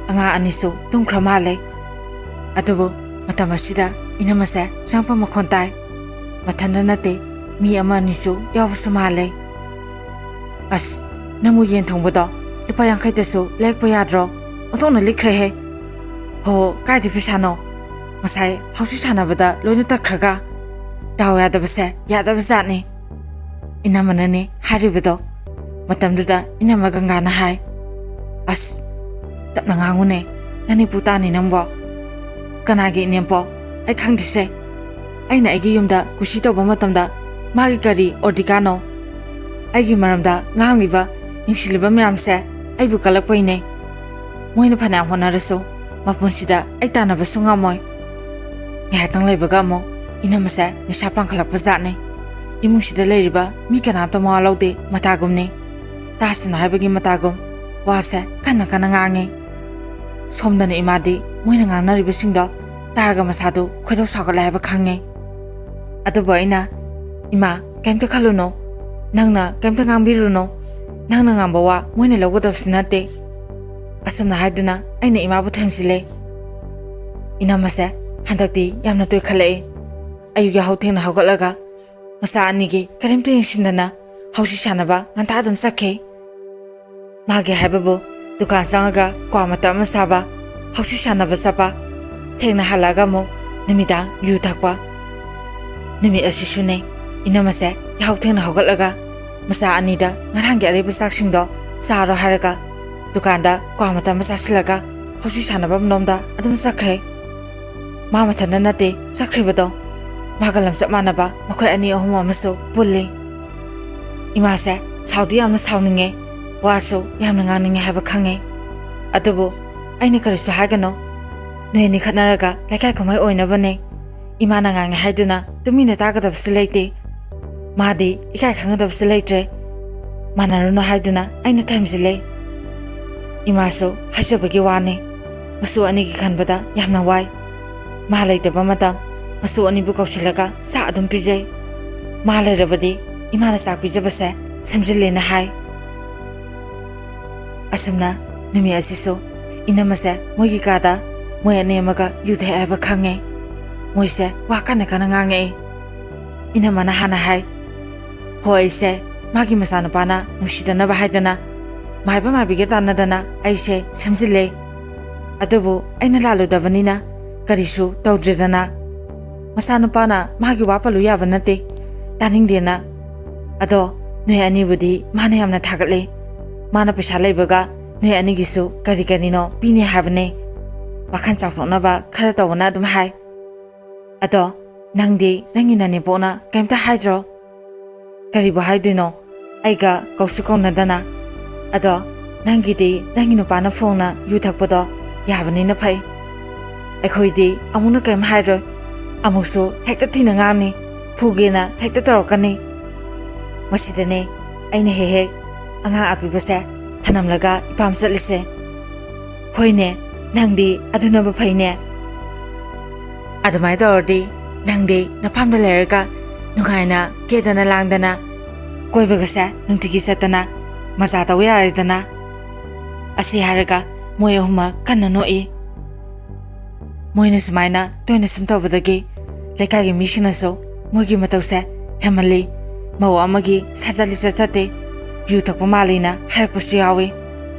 ꯑꯉꯥꯡ ꯑꯅꯤꯁꯨ ꯇꯨꯝꯈ꯭ꯔ ꯃꯥꯜꯂꯦ꯫ ꯑꯗꯨꯕꯨ ꯃꯇꯝ ꯑꯁꯤꯗ ꯏꯅꯝꯃꯁꯦ ꯆꯪꯉꯛꯄ ꯃꯈꯣꯟ ꯇꯥꯏ꯫ ꯃꯊꯟꯇ ꯅꯠꯇꯦ, ꯃꯤ ꯑꯃ ꯑꯅꯤꯁꯨ ꯌꯥꯎꯕꯁꯨ ꯃꯥꯜꯂꯦ꯫ "ꯑꯁ, ꯅꯪꯕꯨ ꯌꯦꯟ ꯊꯣꯡꯕꯗꯣ ꯂꯨꯄꯥ ꯌꯥꯡꯈꯩꯗꯁꯨ ꯂꯩꯔꯛꯄ ꯌꯥꯗ꯭ꯔꯣ? ꯑꯣꯟꯊꯣꯛꯅ ꯂꯤꯛꯈ꯭ꯔꯦꯍꯦ!" "ꯍꯣ, ꯀꯥꯏꯗꯩ ꯄꯩꯁꯥꯅꯣ? ꯉꯁꯥꯏ ꯍꯧꯁꯤ ꯁꯥꯟꯅꯕꯗ ꯂꯣꯏꯅ ꯇꯠꯈ꯭ꯔꯒ꯫ ꯗꯥꯎ ꯌꯥꯗꯕꯁꯦ ꯌꯥꯗꯕꯖꯥꯠꯅꯤ꯫" ꯏꯅꯝꯃꯅꯅꯦ ꯍꯥꯏꯔꯤꯕꯗꯣ꯫ ꯃꯇꯝꯗꯨꯗ ꯏꯅꯝꯃ ꯒꯪꯒꯥꯅ ꯍꯥꯏ, "ꯑꯁ, ꯇꯞꯅ ꯉꯥꯡꯉꯨꯅꯦ, ꯅꯅꯦꯄꯨ ꯇꯥꯅꯤ ꯅꯪꯕꯣ꯫ ꯀꯅꯥꯒꯤ ꯏꯅꯦꯝꯄꯣꯛ? ꯑꯩ ꯈꯪꯗꯦꯁꯦ꯫ ꯑꯩꯅ ꯑꯩꯒꯤ ꯌꯨꯝꯗ ꯀꯨꯁꯤ ꯇꯧꯕ ꯃꯇꯝꯗ ꯃꯥꯒꯤ ꯀꯔꯤ ꯑꯣꯔꯗꯤꯀꯥꯅꯣ? ꯑꯩꯒꯤ ꯃꯔꯝꯗ ꯉꯥꯡꯂꯤꯕ, ꯌꯦꯡꯁꯤꯜꯂꯤꯕ ꯃꯌꯥꯝꯁꯦ ꯑꯩꯕꯨ ꯀꯜꯂꯛꯄꯩꯅꯦ꯫ ꯃꯣꯏꯅ ꯐꯅꯌꯥꯝ ꯍꯣꯠꯅꯔꯁꯨ ꯃꯄꯨꯟꯁꯤꯗ ꯑꯩ ꯇꯥꯟꯅꯕꯁꯨ ꯉꯝꯃꯣꯏ꯫" ꯉꯥꯏꯍꯥꯛꯇꯪ ꯂꯩꯕꯒ ꯑꯃꯨꯛ ꯏꯅꯝꯃꯁꯦ ꯅꯤꯁꯥ ꯄꯥꯡꯈꯠꯂꯛꯄ ꯖꯥꯠꯅꯤ꯫ ꯏꯃꯨꯡꯁꯤꯗ ꯂꯩꯔꯤꯕ ꯃꯤ ꯀꯅꯥꯝꯇ ꯃꯋꯥ ꯂꯧꯗꯦ ꯃꯇꯥꯒꯨꯝꯅꯤ꯫ ꯇꯥꯁꯅꯨ ꯍꯥꯏꯕꯒꯤ ꯃꯇꯥꯒꯨꯝ ꯋꯥꯁꯦ ꯀꯟꯅ ꯀꯟꯅ ꯉꯥꯡꯉꯤ꯫ ꯁꯣꯝꯗꯅ ꯏꯃꯥꯗꯤ ꯃꯣꯏꯅ ꯉꯥꯡꯅꯔꯤꯕꯁꯤꯡꯗꯣ ꯇꯥꯔꯒ ꯃꯁꯥꯗꯨ ꯈꯣꯏꯗꯧ ꯁꯥꯎꯒꯠꯂꯦ ꯍꯥꯏꯕ ꯈꯪꯉꯦ꯫ ꯑꯗꯨꯕꯨ ꯑꯩꯅ, "ꯏꯃꯥ, ꯀꯩꯝꯇ ꯈꯜꯂꯨꯅꯣ, ꯅꯪꯅ ꯀꯩꯝꯇ ꯉꯥꯡꯕꯤꯔꯨꯅꯣ, ꯅꯪꯅ ꯉꯥꯡꯕ ꯋꯥ ꯃꯣꯏꯅ ꯂꯧꯒꯗꯕꯁꯨ ꯅꯠꯇꯦ"꯫ ꯑꯁꯨꯝꯅ ꯍꯥꯏꯗꯨꯅ ꯑꯩꯅ ꯏꯃꯥꯕꯨ ꯊꯦꯝꯖꯤꯜꯂꯦ꯫ ꯏꯅꯝꯃꯁꯦ ꯍꯟꯗꯛꯇꯤ ꯌꯥꯝꯅ ꯇꯣꯏꯈꯠꯂꯛꯑꯦ꯫ ꯑꯌꯨꯛ ꯌꯥꯍꯧ ꯊꯦꯡꯅ ꯍꯧꯒꯠꯂꯒ ꯃꯆꯥ ꯑꯅꯤꯒꯤ ꯀꯔꯤꯝꯇ ꯌꯦꯡꯁꯤꯟꯗꯅ ꯍꯧꯁꯤ ꯁꯥꯟꯅꯕ ꯉꯟꯇꯥ ꯑꯗꯨꯝ ꯆꯠꯈꯤ꯫ ꯃꯥꯒꯤ ꯍꯥꯏꯕꯕꯨ ꯗꯨꯀꯥꯟ ꯆꯪꯉꯒ ꯀ꯭ꯋꯥ ꯃꯇꯞ ꯑꯃ ꯆꯥꯕ, ꯍꯧꯁꯤ ꯁꯥꯟꯅꯕ ꯆꯠꯄ, ꯊꯦꯡꯅ ꯍꯜꯂꯛꯑꯒ ꯑꯃꯨꯛ ꯅꯨꯃꯤꯗꯥꯡ ꯌꯨ ꯊꯛꯄ꯫ ꯅꯨꯃꯤꯠ ꯑꯁꯤꯁꯨꯅꯦ, ꯏꯅꯝꯃꯁꯦ ꯌꯥꯍꯧ ꯊꯦꯡꯅ ꯍꯧꯒꯠꯂꯒ ꯃꯆꯥ ꯑꯅꯤꯗ ꯉꯔꯥꯡꯒꯤ ꯑꯔꯩꯕ ꯆꯥꯛꯁꯤꯡꯗꯣ ꯆꯥꯔꯣ ꯍꯥꯏꯔꯒ ꯗꯨꯀꯥꯟꯗ ꯀ꯭ꯋꯥ ꯃꯇꯞ ꯑꯃ ꯆꯥꯁꯤꯜꯂꯒ ꯍꯧꯁꯤ ꯁꯥꯟꯅꯐꯝꯂꯣꯝꯗ ꯑꯗꯨꯝ ꯆꯠꯈ꯭ꯔꯦ꯫ ꯃꯥ ꯃꯊꯟꯇ ꯅꯠꯇꯦ ꯆꯠꯈ꯭ꯔꯤꯕꯗꯣ, ꯃꯥꯒ ꯂꯝꯆꯠ ꯃꯥꯟꯅꯕ ꯃꯈꯣꯏ ꯑꯅꯤ ꯑꯍꯨꯝ ꯑꯃꯁꯨ ꯄꯨꯜꯂꯤ꯫ ꯏꯃꯥꯁꯦ ꯁꯥꯎꯗꯤ ꯌꯥꯝꯅ ꯁꯥꯎꯅꯤꯡꯉꯦ, ꯋꯥꯁꯨ ꯌꯥꯝꯅ ꯉꯥꯡꯅꯤꯡꯉꯦ ꯍꯥꯏꯕ ꯈꯪꯉꯦ꯫ ꯑꯗꯨꯕꯨ ꯑꯩꯅ ꯀꯔꯤꯁꯨ ꯍꯥꯏꯒꯅꯣ꯫ ꯅꯣꯏ ꯑꯅꯤ ꯈꯠꯅꯔꯒ ꯂꯩꯀꯥꯏ ꯀꯨꯝꯍꯩ ꯑꯣꯏꯅꯕꯅꯦ꯫ ꯏꯃꯥꯅ ꯉꯥꯡꯉꯦ ꯍꯥꯏꯗꯨꯅ ꯇꯨꯃꯤꯟꯅ ꯇꯥꯒꯗꯕꯁꯨ ꯂꯩꯇꯦ꯫ ꯃꯥꯗꯤ ꯏꯀꯥꯏ ꯈꯪꯒꯗꯕꯁꯨ ꯂꯩꯇ꯭ꯔꯦ꯫ ꯃꯥꯟꯅꯔꯨꯅꯨ ꯍꯥꯏꯗꯨꯅ ꯑꯩꯅ ꯊꯝꯖꯤꯜꯂꯦ꯫ ꯏꯃꯥꯁꯨ ꯍꯥꯏꯖꯕꯒꯤ ꯋꯥꯅꯤ, ꯃꯁꯨ ꯑꯅꯤꯒꯤ ꯈꯟꯕꯗ ꯌꯥꯝꯅ ꯋꯥꯏ꯫ ꯃꯥ ꯂꯩꯇꯕ ꯃꯇꯝ ꯃꯁꯨ ꯑꯅꯤꯕꯨ ꯀꯧꯁꯤꯜꯂꯒ ꯆꯥꯛ ꯑꯗꯨꯝ ꯄꯤꯖꯩ꯫ ꯃꯥ ꯂꯩꯔꯕꯗꯤ ꯏꯃꯥꯅ ꯆꯥꯛ ꯄꯤꯖꯕꯁꯦ ꯁꯦꯝꯖꯤꯜꯂꯦꯅ ꯍꯥꯏ꯫ ꯑꯁꯨꯝꯅ ꯅꯨꯃꯤꯠ ꯑꯁꯤꯁꯨ ꯏꯅꯝꯃꯁꯦ ꯃꯣꯏꯒꯤ ꯀꯥꯗ ꯃꯣꯏ ꯑꯅꯤ ꯑꯃꯒ ꯌꯨ ꯊꯛꯑꯦ ꯍꯥꯏꯕ ꯈꯪꯉꯦ꯫ ꯃꯣꯏꯁꯦ ꯋꯥ ꯀꯟꯅ ꯀꯟꯅ ꯉꯥꯡꯉꯛꯏ꯫ ꯏꯅꯝꯃꯅ ꯍꯥꯟꯅ ꯍꯥꯏ, "ꯍꯣꯏ, ꯑꯩꯁꯦ ꯃꯥꯒꯤ ꯃꯆꯥꯅꯨꯄꯥꯅ ꯅꯨꯡꯁꯤꯗꯅꯕ ꯍꯥꯏꯗꯅ ꯃꯥꯏꯕ ꯃꯥꯏꯕꯤꯒ ꯇꯥꯟꯅꯗꯅ ꯑꯩꯁꯦ ꯁꯦꯝꯖꯤꯜꯂꯦ꯫ ꯑꯗꯨꯕꯨ ꯑꯩꯅ ꯂꯥꯜꯂꯨꯗꯕꯅꯤꯅ ꯀꯔꯤꯁꯨ ꯇꯧꯗ꯭ꯔꯦꯗꯅ꯫ ꯃꯆꯥꯅꯨꯄꯥꯅ ꯃꯥꯒꯤ ꯋꯥ ꯄꯜꯂꯨ ꯌꯥꯕ ꯅꯠꯇꯦ, ꯇꯥꯅꯤꯡꯗꯦꯅ꯫ ꯑꯗꯣ ꯅꯣꯏ ꯑꯅꯤꯕꯨꯗꯤ ꯃꯥꯅ ꯌꯥꯝꯅ ꯊꯥꯒꯠꯂꯦ꯫ ꯃꯥꯅ ꯄꯩꯁꯥ ꯂꯩꯕꯒ ꯅꯣꯏ ꯑꯅꯤꯒꯤꯁꯨ ꯀꯔꯤ ꯀꯔꯤꯅꯣ ꯄꯤꯅꯤ ꯍꯥꯏꯕꯅꯦ꯫ ꯋꯥꯈꯜ ꯆꯥꯎꯊꯣꯛꯅꯕ ꯈꯔ ꯇꯧꯕꯅ ꯑꯗꯨꯝ ꯍꯥꯏ꯫ ꯑꯗꯣ ꯅꯪꯗꯤ ꯅꯪꯒꯤ ꯅꯅꯦꯝꯄꯣꯛꯅ ꯀꯩꯝꯇ ꯍꯥꯏꯗ꯭ꯔꯣ?" "ꯀꯔꯤꯕꯨ ꯍꯥꯏꯗꯣꯏꯅꯣ? ꯑꯩꯒ ꯀꯧꯁꯨ ꯀꯧꯅꯗꯅ꯫ ꯑꯗꯣ ꯅꯪꯒꯤꯗꯤ ꯅꯪꯒꯤ ꯅꯨꯄꯥꯅ ꯐꯣꯡꯅ ꯌꯨ ꯊꯛꯄꯗꯣ ꯌꯥꯕꯅꯤꯅ ꯐꯩ꯫ ꯑꯩꯈꯣꯏꯗꯤ ꯑꯃꯨꯛꯅ ꯀꯔꯤꯝ ꯍꯥꯏꯔꯣꯏ, ꯑꯃꯨꯛꯁꯨ ꯍꯦꯛꯇ ꯊꯤꯅ ꯉꯥꯡꯅꯤ, ꯐꯨꯒꯦꯅ ꯍꯦꯛꯇ ꯇꯧꯔꯛꯀꯅꯤ꯫ ꯃꯁꯤꯗꯅꯦ ꯑꯩꯅ ꯍꯦꯛ ꯍꯦꯛ ꯑꯉꯥꯡ ꯑꯄꯤꯛꯄꯁꯦ ꯊꯅꯝꯂꯒ ꯏꯄꯥꯝ ꯆꯠꯂꯤꯁꯦ꯫ ꯍꯣꯏꯅꯦ, ꯅꯪꯗꯤ ꯑꯗꯨꯅꯕꯨ ꯐꯩꯅꯦ꯫ ꯑꯗꯨꯃꯥꯏꯅ ꯇꯧꯔꯗꯤ ꯅꯪꯗꯤ ꯅꯐꯝꯗ ꯂꯩꯔꯒ ꯅꯨꯡꯉꯥꯏꯅ ꯀꯦꯗꯅ ꯂꯥꯡꯗꯅ ꯀꯣꯏꯕꯒꯁꯦ ꯅꯨꯡꯇꯤꯒꯤ ꯆꯠꯇꯅ ꯃꯖꯥ ꯇꯧ ꯌꯥꯔꯦꯗꯅ꯫ ꯑꯁꯤ ꯍꯥꯏꯔꯒ ꯃꯣꯏ ꯑꯍꯨꯝꯃꯛ ꯀꯟꯅ ꯅꯣꯛꯏ꯫ ꯃꯣꯏꯅ ꯁꯨꯃꯥꯏꯅ ꯇꯣꯏꯅ ꯁꯨꯝ ꯇꯧꯕꯗꯒꯤ ꯂꯩꯀꯥꯏꯒꯤ ꯃꯤꯁꯤꯡꯅꯁꯨ ꯃꯣꯏꯒꯤ ꯃꯇꯧꯁꯦ ꯍꯦꯟꯃꯜꯂꯤ, ꯃꯧ ꯑꯃꯒꯤ ꯁꯥꯖꯠ ꯂꯤꯆꯠ ꯐꯠꯇꯦ, ꯌꯨ ꯊꯛꯄ ꯃꯥꯜꯂꯤꯅ ꯍꯥꯏꯔꯛꯄꯁꯨ ꯌꯥꯎꯏ꯫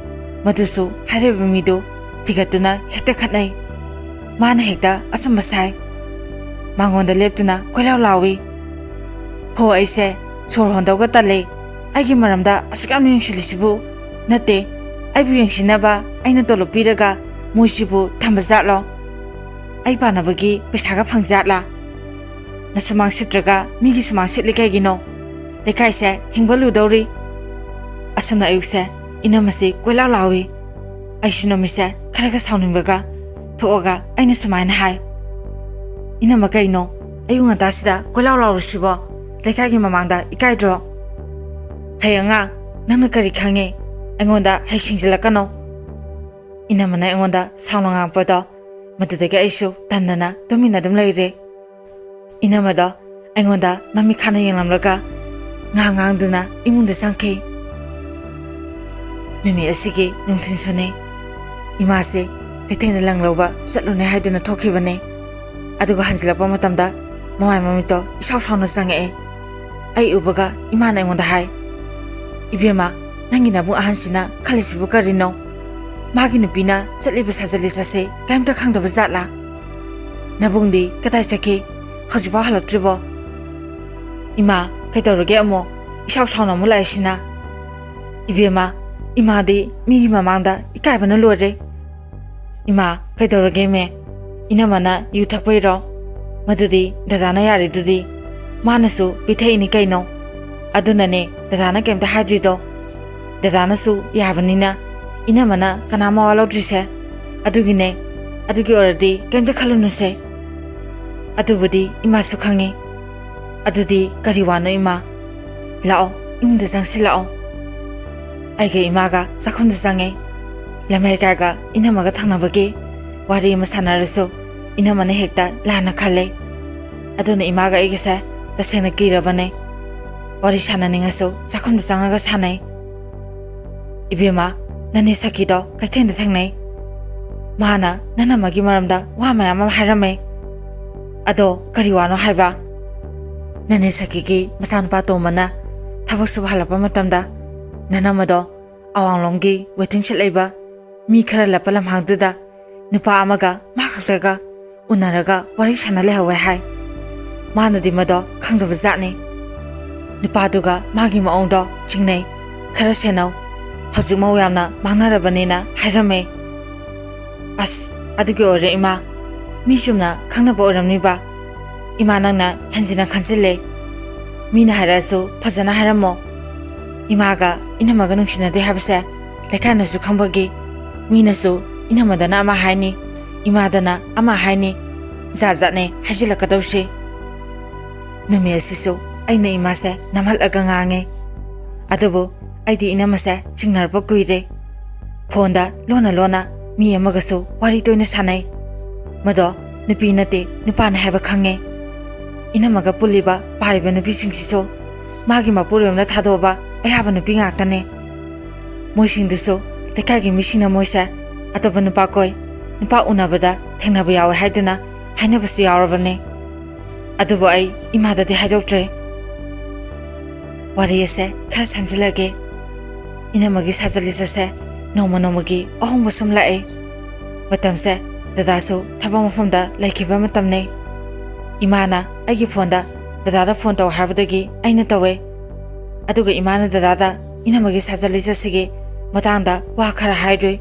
ꯃꯗꯨꯁꯨ ꯍꯥꯏꯔꯤꯕ ꯃꯤꯗꯨ ꯊꯤꯒꯠꯇꯨꯅ ꯍꯦꯛꯇ ꯈꯠꯅꯩ꯫ ꯃꯥꯅ ꯍꯦꯛꯇ ꯑꯆꯨꯝꯕ ꯁꯥꯏ꯫ ꯃꯉꯣꯟꯗ ꯂꯦꯞꯇꯨꯅ ꯀꯣꯏꯂꯥꯎ ꯂꯥꯎꯏ꯫ "ꯍꯣ, ꯑꯩꯁꯦ ꯁꯣꯔ ꯍꯣꯟꯗꯧꯒ ꯇꯜꯂꯦ꯫ ꯑꯩꯒꯤ ꯃꯔꯝꯗ ꯑꯁꯨꯛ ꯌꯥꯝꯅ ꯌꯦꯡꯁꯤꯜꯂꯤꯁꯤꯕꯨ? ꯅꯠꯇꯦ, ꯑꯩꯕꯨ ꯌꯦꯡꯁꯤꯟꯅꯕ ꯑꯩꯅ ꯇꯣꯂꯣꯞ ꯄꯤꯔꯒ ꯃꯣꯏꯁꯤꯕꯨ ꯊꯝꯕ ꯖꯥꯠꯂꯣ? ꯑꯩ ꯄꯥꯟꯅꯕꯒꯤ ꯄꯩꯁꯥꯒ ꯐꯪ ꯖꯥꯠꯂꯥ? ꯅꯁꯨꯃꯥꯡ ꯁꯤꯠꯇ꯭ꯔꯒ ꯃꯤꯒꯤ ꯁꯨꯃꯥꯡ ꯁꯤꯠꯂꯤ ꯀꯩꯒꯤꯅꯣ? ꯂꯩꯀꯥꯏꯁꯦ ꯍꯤꯡꯕ ꯂꯨꯗꯧꯔꯤ꯫" ꯑꯁꯨꯝꯅ ꯑꯌꯨꯛꯁꯦ ꯏꯅꯝꯃꯁꯤ ꯀꯣꯏꯂꯥꯎ ꯂꯥꯎꯏ꯫ ꯑꯩꯁꯨ ꯅꯨꯃꯤꯠꯁꯦ ꯈꯔꯒ ꯁꯥꯎꯅꯤꯡꯕꯒ ꯊꯣꯛꯑꯒ ꯑꯩꯅ ꯁꯨꯃꯥꯏꯅ ꯍꯥꯏ, "ꯏꯅꯝꯃ, ꯀꯩꯅꯣ ꯑꯌꯨꯛ ꯉꯟꯇꯥꯁꯤꯗ ꯀꯣꯏꯂꯥꯎ ꯂꯥꯎꯔꯤꯁꯤꯕꯣ? ꯂꯩꯀꯥꯏꯒꯤ ꯃꯃꯥꯡꯗ ꯏꯀꯥꯏꯗ꯭ꯔꯣ? ꯍꯩ ꯑꯉꯥꯡ, ꯅꯪꯅ ꯀꯔꯤ ꯈꯪꯉꯦ? ꯑꯩꯉꯣꯟꯗ ꯍꯩ ꯁꯤꯡꯖꯤꯜꯂꯛꯀꯅꯣ꯫" ꯏꯅꯝꯃꯅ ꯑꯩꯉꯣꯟꯗ ꯁꯥꯎꯅ ꯉꯥꯡꯉꯛꯄꯗꯣ, ꯃꯗꯨꯗꯒꯤ ꯑꯩꯁꯨ ꯇꯟꯗꯅ ꯇꯨꯃꯤꯟꯅ ꯑꯗꯨꯝ ꯂꯩꯔꯦ꯫ ꯏꯅꯝꯃꯗꯣ ꯑꯩꯉꯣꯟꯗ ꯃꯃꯤꯠ ꯈꯥꯅ ꯌꯦꯡꯂꯝꯂꯒ ꯉꯥꯡ ꯉꯥꯡꯗꯨꯅ ꯏꯃꯨꯡꯗ ꯆꯪꯈꯤ꯫ ꯅꯨꯃꯤꯠ ꯑꯁꯤꯒꯤ ꯅꯨꯡꯊꯤꯜꯁꯨꯅꯤ꯫ ꯏꯃꯥꯁꯦ ꯀꯩꯊꯦꯜꯗ ꯂꯪ ꯂꯧꯕ ꯆꯠꯂꯨꯅꯦ ꯍꯥꯏꯗꯨꯅ ꯊꯣꯛꯈꯤꯕꯅꯤ꯫ ꯑꯗꯨꯒ ꯍꯟꯖꯤꯜꯂꯛꯄ ꯃꯇꯝꯗ ꯃꯃꯥꯏ ꯃꯃꯤꯠꯇꯣ ꯏꯁꯥꯎ ꯁꯥꯎꯅ ꯆꯪꯉꯛꯑꯦ꯫ ꯑꯩ ꯎꯕꯒ ꯏꯃꯥꯅ ꯑꯩꯉꯣꯟꯗ ꯍꯥꯏ, "ꯏꯕꯦꯝꯃ, ꯅꯪꯒꯤ ꯅꯕꯨꯡ ꯑꯍꯟꯁꯤꯅ ꯈꯜꯂꯤꯁꯤꯕꯨ ꯀꯔꯤꯅꯣ? ꯃꯥꯒꯤ ꯅꯨꯄꯤꯅ ꯆꯠꯂꯤꯕ ꯁꯥꯖꯠ ꯂꯤꯆꯠꯁꯦ ꯀꯔꯤꯝꯇ ꯈꯪꯗꯕ ꯖꯥꯠꯂꯥ? ꯅꯕꯨꯡꯗꯤ ꯀꯗꯥꯏ ꯆꯠꯈꯤ? ꯍꯧꯖꯤꯛꯐꯥꯎ ꯍꯜꯂꯛꯇ꯭ꯔꯤꯕꯣ? ꯏꯃꯥ, ꯀꯩꯗꯧꯔꯒꯦ ꯑꯃꯨꯛ? ꯏꯁꯥꯎ ꯁꯥꯎꯅ ꯑꯃꯨꯛ ꯂꯥꯛꯏꯁꯤꯅ?" "ꯏꯕꯦꯝꯃ, ꯏꯃꯥꯗꯤ ꯃꯤꯒꯤ ꯃꯃꯥꯡꯗ ꯏꯀꯥꯏꯕꯅ ꯂꯣꯏꯔꯦ꯫" "ꯏꯃꯥ, ꯀꯩꯗꯧꯔꯒꯦ ꯃꯦ? ꯏꯅꯝꯃꯅ ꯌꯨ ꯊꯛꯄꯩꯔꯣ? ꯃꯗꯨꯗꯤ ꯗꯗꯥꯅ ꯌꯥꯔꯤꯗꯨꯗꯤ꯫ ꯃꯥꯅꯁꯨ ꯄꯤꯊꯛꯏꯅꯤ ꯀꯩꯅꯣ꯫ ꯑꯗꯨꯅꯅꯦ ꯗꯗꯥꯅ ꯀꯩꯝꯇ ꯍꯥꯏꯗ꯭ꯔꯤꯗꯣ꯫ ꯗꯗꯥꯅꯁꯨ ꯌꯥꯕꯅꯤꯅ ꯏꯅꯝꯃꯅ ꯀꯅꯥ ꯃꯋꯥ ꯂꯧꯗ꯭ꯔꯤꯁꯦ꯫ ꯑꯗꯨꯒꯤꯅꯦ, ꯑꯗꯨꯒꯤ ꯑꯣꯏꯔꯗꯤ ꯀꯩꯝꯇ ꯈꯜꯂꯨꯅꯨꯁꯦ꯫ ꯑꯗꯨꯕꯨꯗꯤ ꯏꯃꯥꯁꯨ ꯈꯪꯉꯤ꯫ ꯑꯗꯨꯗꯤ ꯀꯔꯤ ꯋꯥꯅꯣ ꯏꯃꯥ? ꯂꯥꯛꯑꯣ, ꯏꯃꯨꯡꯗ ꯆꯪꯁꯤꯜꯂꯛꯑꯣ꯫" ꯑꯩꯒ ꯏꯃꯥꯒ ꯆꯥꯛꯈꯨꯝꯗ ꯆꯪꯉꯦ꯫ ꯂꯝꯍꯩ ꯀꯥꯏꯒ ꯏꯅꯝꯃꯒ ꯊꯪꯅꯕꯒꯤ ꯋꯥꯔꯤ ꯑꯃ ꯁꯥꯟꯅꯔꯁꯨ ꯏꯅꯝꯃꯅ ꯍꯦꯛꯇ ꯂꯥꯟꯅ ꯈꯜꯂꯦ꯫ ꯑꯗꯨꯅ ꯏꯃꯥꯒ ꯑꯩꯒꯁꯦ ꯇꯁꯦꯡꯅ ꯀꯤꯔꯕꯅꯦ꯫ ꯋꯥꯔꯤ ꯁꯥꯟꯅꯅꯤꯡꯉꯁꯨ ꯆꯥꯛꯈꯨꯝꯗ ꯆꯪꯉꯒ ꯁꯥꯟꯅꯩ꯫ "ꯏꯕꯦꯝꯃ, ꯅꯅꯦ ꯁꯈꯤꯗꯣ ꯀꯩꯊꯦꯜꯗ ꯊꯦꯡꯅꯩ꯫ ꯃꯥꯅ ꯅꯅꯝꯃꯒꯤ ꯃꯔꯝꯗ ꯋꯥ ꯃꯌꯥꯝ ꯑꯃ ꯍꯥꯏꯔꯝꯃꯦ꯫ ꯑꯗꯣ ꯀꯔꯤ ꯋꯥꯅꯣ ꯍꯥꯏꯕ?" "ꯅꯅꯦ ꯁꯈꯤꯒꯤ ꯃꯆꯥꯅꯨꯄꯥ ꯇꯣꯝꯕꯅ ꯊꯕꯛ ꯁꯨꯕ ꯍꯜꯂꯛꯄ ꯃꯇꯝꯗ ꯅꯅꯝꯃꯗꯣ ꯑꯋꯥꯡꯂꯣꯝꯒꯤ ꯋꯦꯇꯤꯡ ꯁꯦꯠ ꯂꯩꯕ ꯃꯤ ꯈꯔ ꯂꯠꯄ ꯂꯝꯍꯥꯡꯗꯨꯗ ꯅꯨꯄꯥ ꯑꯃꯒ ꯃꯥ ꯈꯛꯇꯒ ꯎꯅꯔꯒ ꯋꯥꯔꯤ ꯁꯥꯟꯅ ꯂꯩꯍꯧꯋꯦ ꯍꯥꯏ꯫ ꯃꯥꯅꯗꯤ ꯃꯗꯣ ꯈꯪꯗꯕ ꯖꯥꯠꯅꯤ꯫ ꯅꯨꯄꯥꯗꯨꯒ ꯃꯥꯒꯤ ꯃꯑꯣꯡꯗꯣ ꯆꯤꯡꯅꯩ꯫ ꯈꯔ ꯁꯦꯟꯅꯧ꯫ ꯍꯧꯖꯤꯛ ꯃꯧ ꯌꯥꯝꯅ ꯃꯥꯡꯅꯔꯕꯅꯤꯅ ꯍꯥꯏꯔꯝꯃꯦ꯫" "ꯑꯁ, ꯑꯗꯨꯒꯤ ꯑꯣꯏꯔꯦ ꯏꯃꯥ꯫ ꯃꯤ ꯆꯨꯝꯅ ꯈꯪꯅꯕ ꯑꯣꯏꯔꯝꯅꯤꯕ꯫ ꯏꯃꯥ, ꯅꯪꯅ ꯍꯦꯟꯖꯤꯟꯅ ꯈꯟꯖꯤꯜꯂꯦ꯫ ꯃꯤꯅ ꯍꯥꯏꯔꯛꯑꯁꯨ ꯐꯖꯅ ꯍꯥꯏꯔꯝꯃꯣ꯫ ꯏꯃꯥꯒ ꯏꯅꯝꯃꯒ ꯅꯨꯡꯁꯤꯅꯗꯦ ꯍꯥꯏꯕꯁꯦ ꯂꯩꯀꯥꯏꯅꯁꯨ ꯈꯪꯕꯒꯤ ꯃꯤꯅꯁꯨ ꯏꯅꯝꯃꯗꯅ ꯑꯃ ꯍꯥꯏꯅꯤ, ꯏꯃꯥꯗꯅ ꯑꯃ ꯍꯥꯏꯅꯤ, ꯖꯥꯠ ꯖꯥꯠꯅꯦ ꯍꯥꯏꯖꯤꯜꯂꯛꯀꯗꯧꯁꯤ꯫" ꯅꯨꯃꯤꯠ ꯑꯁꯤꯁꯨ ꯑꯩꯅ ꯏꯃꯥꯁꯦ ꯅꯝꯍꯠꯂꯒ ꯉꯥꯡꯉꯦ꯫ ꯑꯗꯨꯕꯨ ꯑꯩꯗꯤ ꯏꯅꯝꯃꯁꯦ ꯆꯤꯡꯅꯔꯛꯄ ꯀꯨꯏꯔꯦ꯫ ꯐꯣꯟꯗ ꯂꯣꯟꯅ ꯂꯣꯟꯅ ꯃꯤ ꯑꯃꯒꯁꯨ ꯋꯥꯔꯤ ꯇꯣꯏꯅ ꯁꯥꯟꯅꯩ꯫ ꯃꯗꯣ ꯅꯨꯄꯤ ꯅꯠꯇꯦ, ꯅꯨꯄꯥꯅꯦ ꯍꯥꯏꯕ ꯈꯪꯉꯦ꯫ ꯏꯅꯝꯃꯒ ꯄꯨꯜꯂꯤꯕ, ꯄꯥꯔꯤꯕ ꯅꯨꯄꯤꯁꯤꯡꯁꯤꯁꯨ ꯃꯥꯒꯤ ꯃꯄꯨꯔꯣꯏꯕꯅ ꯊꯥꯗꯣꯛꯑꯕ ꯑꯌꯥꯕ ꯅꯨꯄꯤ ꯉꯥꯛꯇꯅꯦ꯫ ꯃꯣꯏꯁꯤꯡꯗꯨꯁꯨ ꯂꯩꯀꯥꯏꯒꯤ ꯃꯤꯁꯤꯡꯅ ꯃꯣꯏꯁꯦ ꯑꯇꯣꯞꯄ ꯅꯨꯄꯥ ꯀꯣꯏ, ꯅꯨꯄꯥ ꯎꯅꯕꯗ ꯊꯦꯡꯅꯕ ꯌꯥꯎꯋꯦ ꯍꯥꯏꯗꯨꯅ ꯍꯥꯏꯅꯕꯁꯨ ꯌꯥꯎꯔꯕꯅꯦ꯫ ꯑꯗꯨꯕꯨ ꯑꯩ ꯏꯃꯥꯗꯗꯤ ꯍꯥꯏꯗꯣꯛꯇ꯭ꯔꯦ꯫ ꯋꯥꯔꯤ ꯑꯁꯦ ꯈꯔ ꯁꯝꯖꯤꯜꯂꯒꯦ꯫ ꯏꯅꯝꯃꯒꯤ ꯁꯥꯖꯠ ꯂꯤꯆꯠꯁꯦ ꯅꯣꯡꯃ ꯅꯣꯡꯃꯒꯤ ꯑꯍꯣꯡꯕ ꯁꯨꯝ ꯂꯥꯛꯑꯦ꯫ ꯃꯇꯝꯁꯦ ꯗꯗꯥꯁꯨ ꯊꯕꯛ ꯃꯐꯝꯗ ꯂꯩꯈꯤꯕ ꯃꯇꯝꯅꯦ꯫ ꯏꯃꯥꯅ ꯑꯩꯒꯤ ꯐꯣꯟꯗ ꯗꯗꯥꯗ ꯐꯣꯟ ꯇꯧ ꯍꯥꯏꯕꯗꯒꯤ ꯑꯩꯅ ꯇꯧꯋꯦ꯫ ꯑꯗꯨꯒ ꯏꯃꯥꯅ ꯗꯗꯥꯗ ꯏꯅꯝꯃꯒꯤ ꯁꯥꯖꯠ ꯂꯤꯆꯠꯁꯤꯒꯤ ꯃꯇꯥꯡꯗ ꯋꯥ ꯈꯔ ꯍꯥꯏꯔꯨꯏ꯫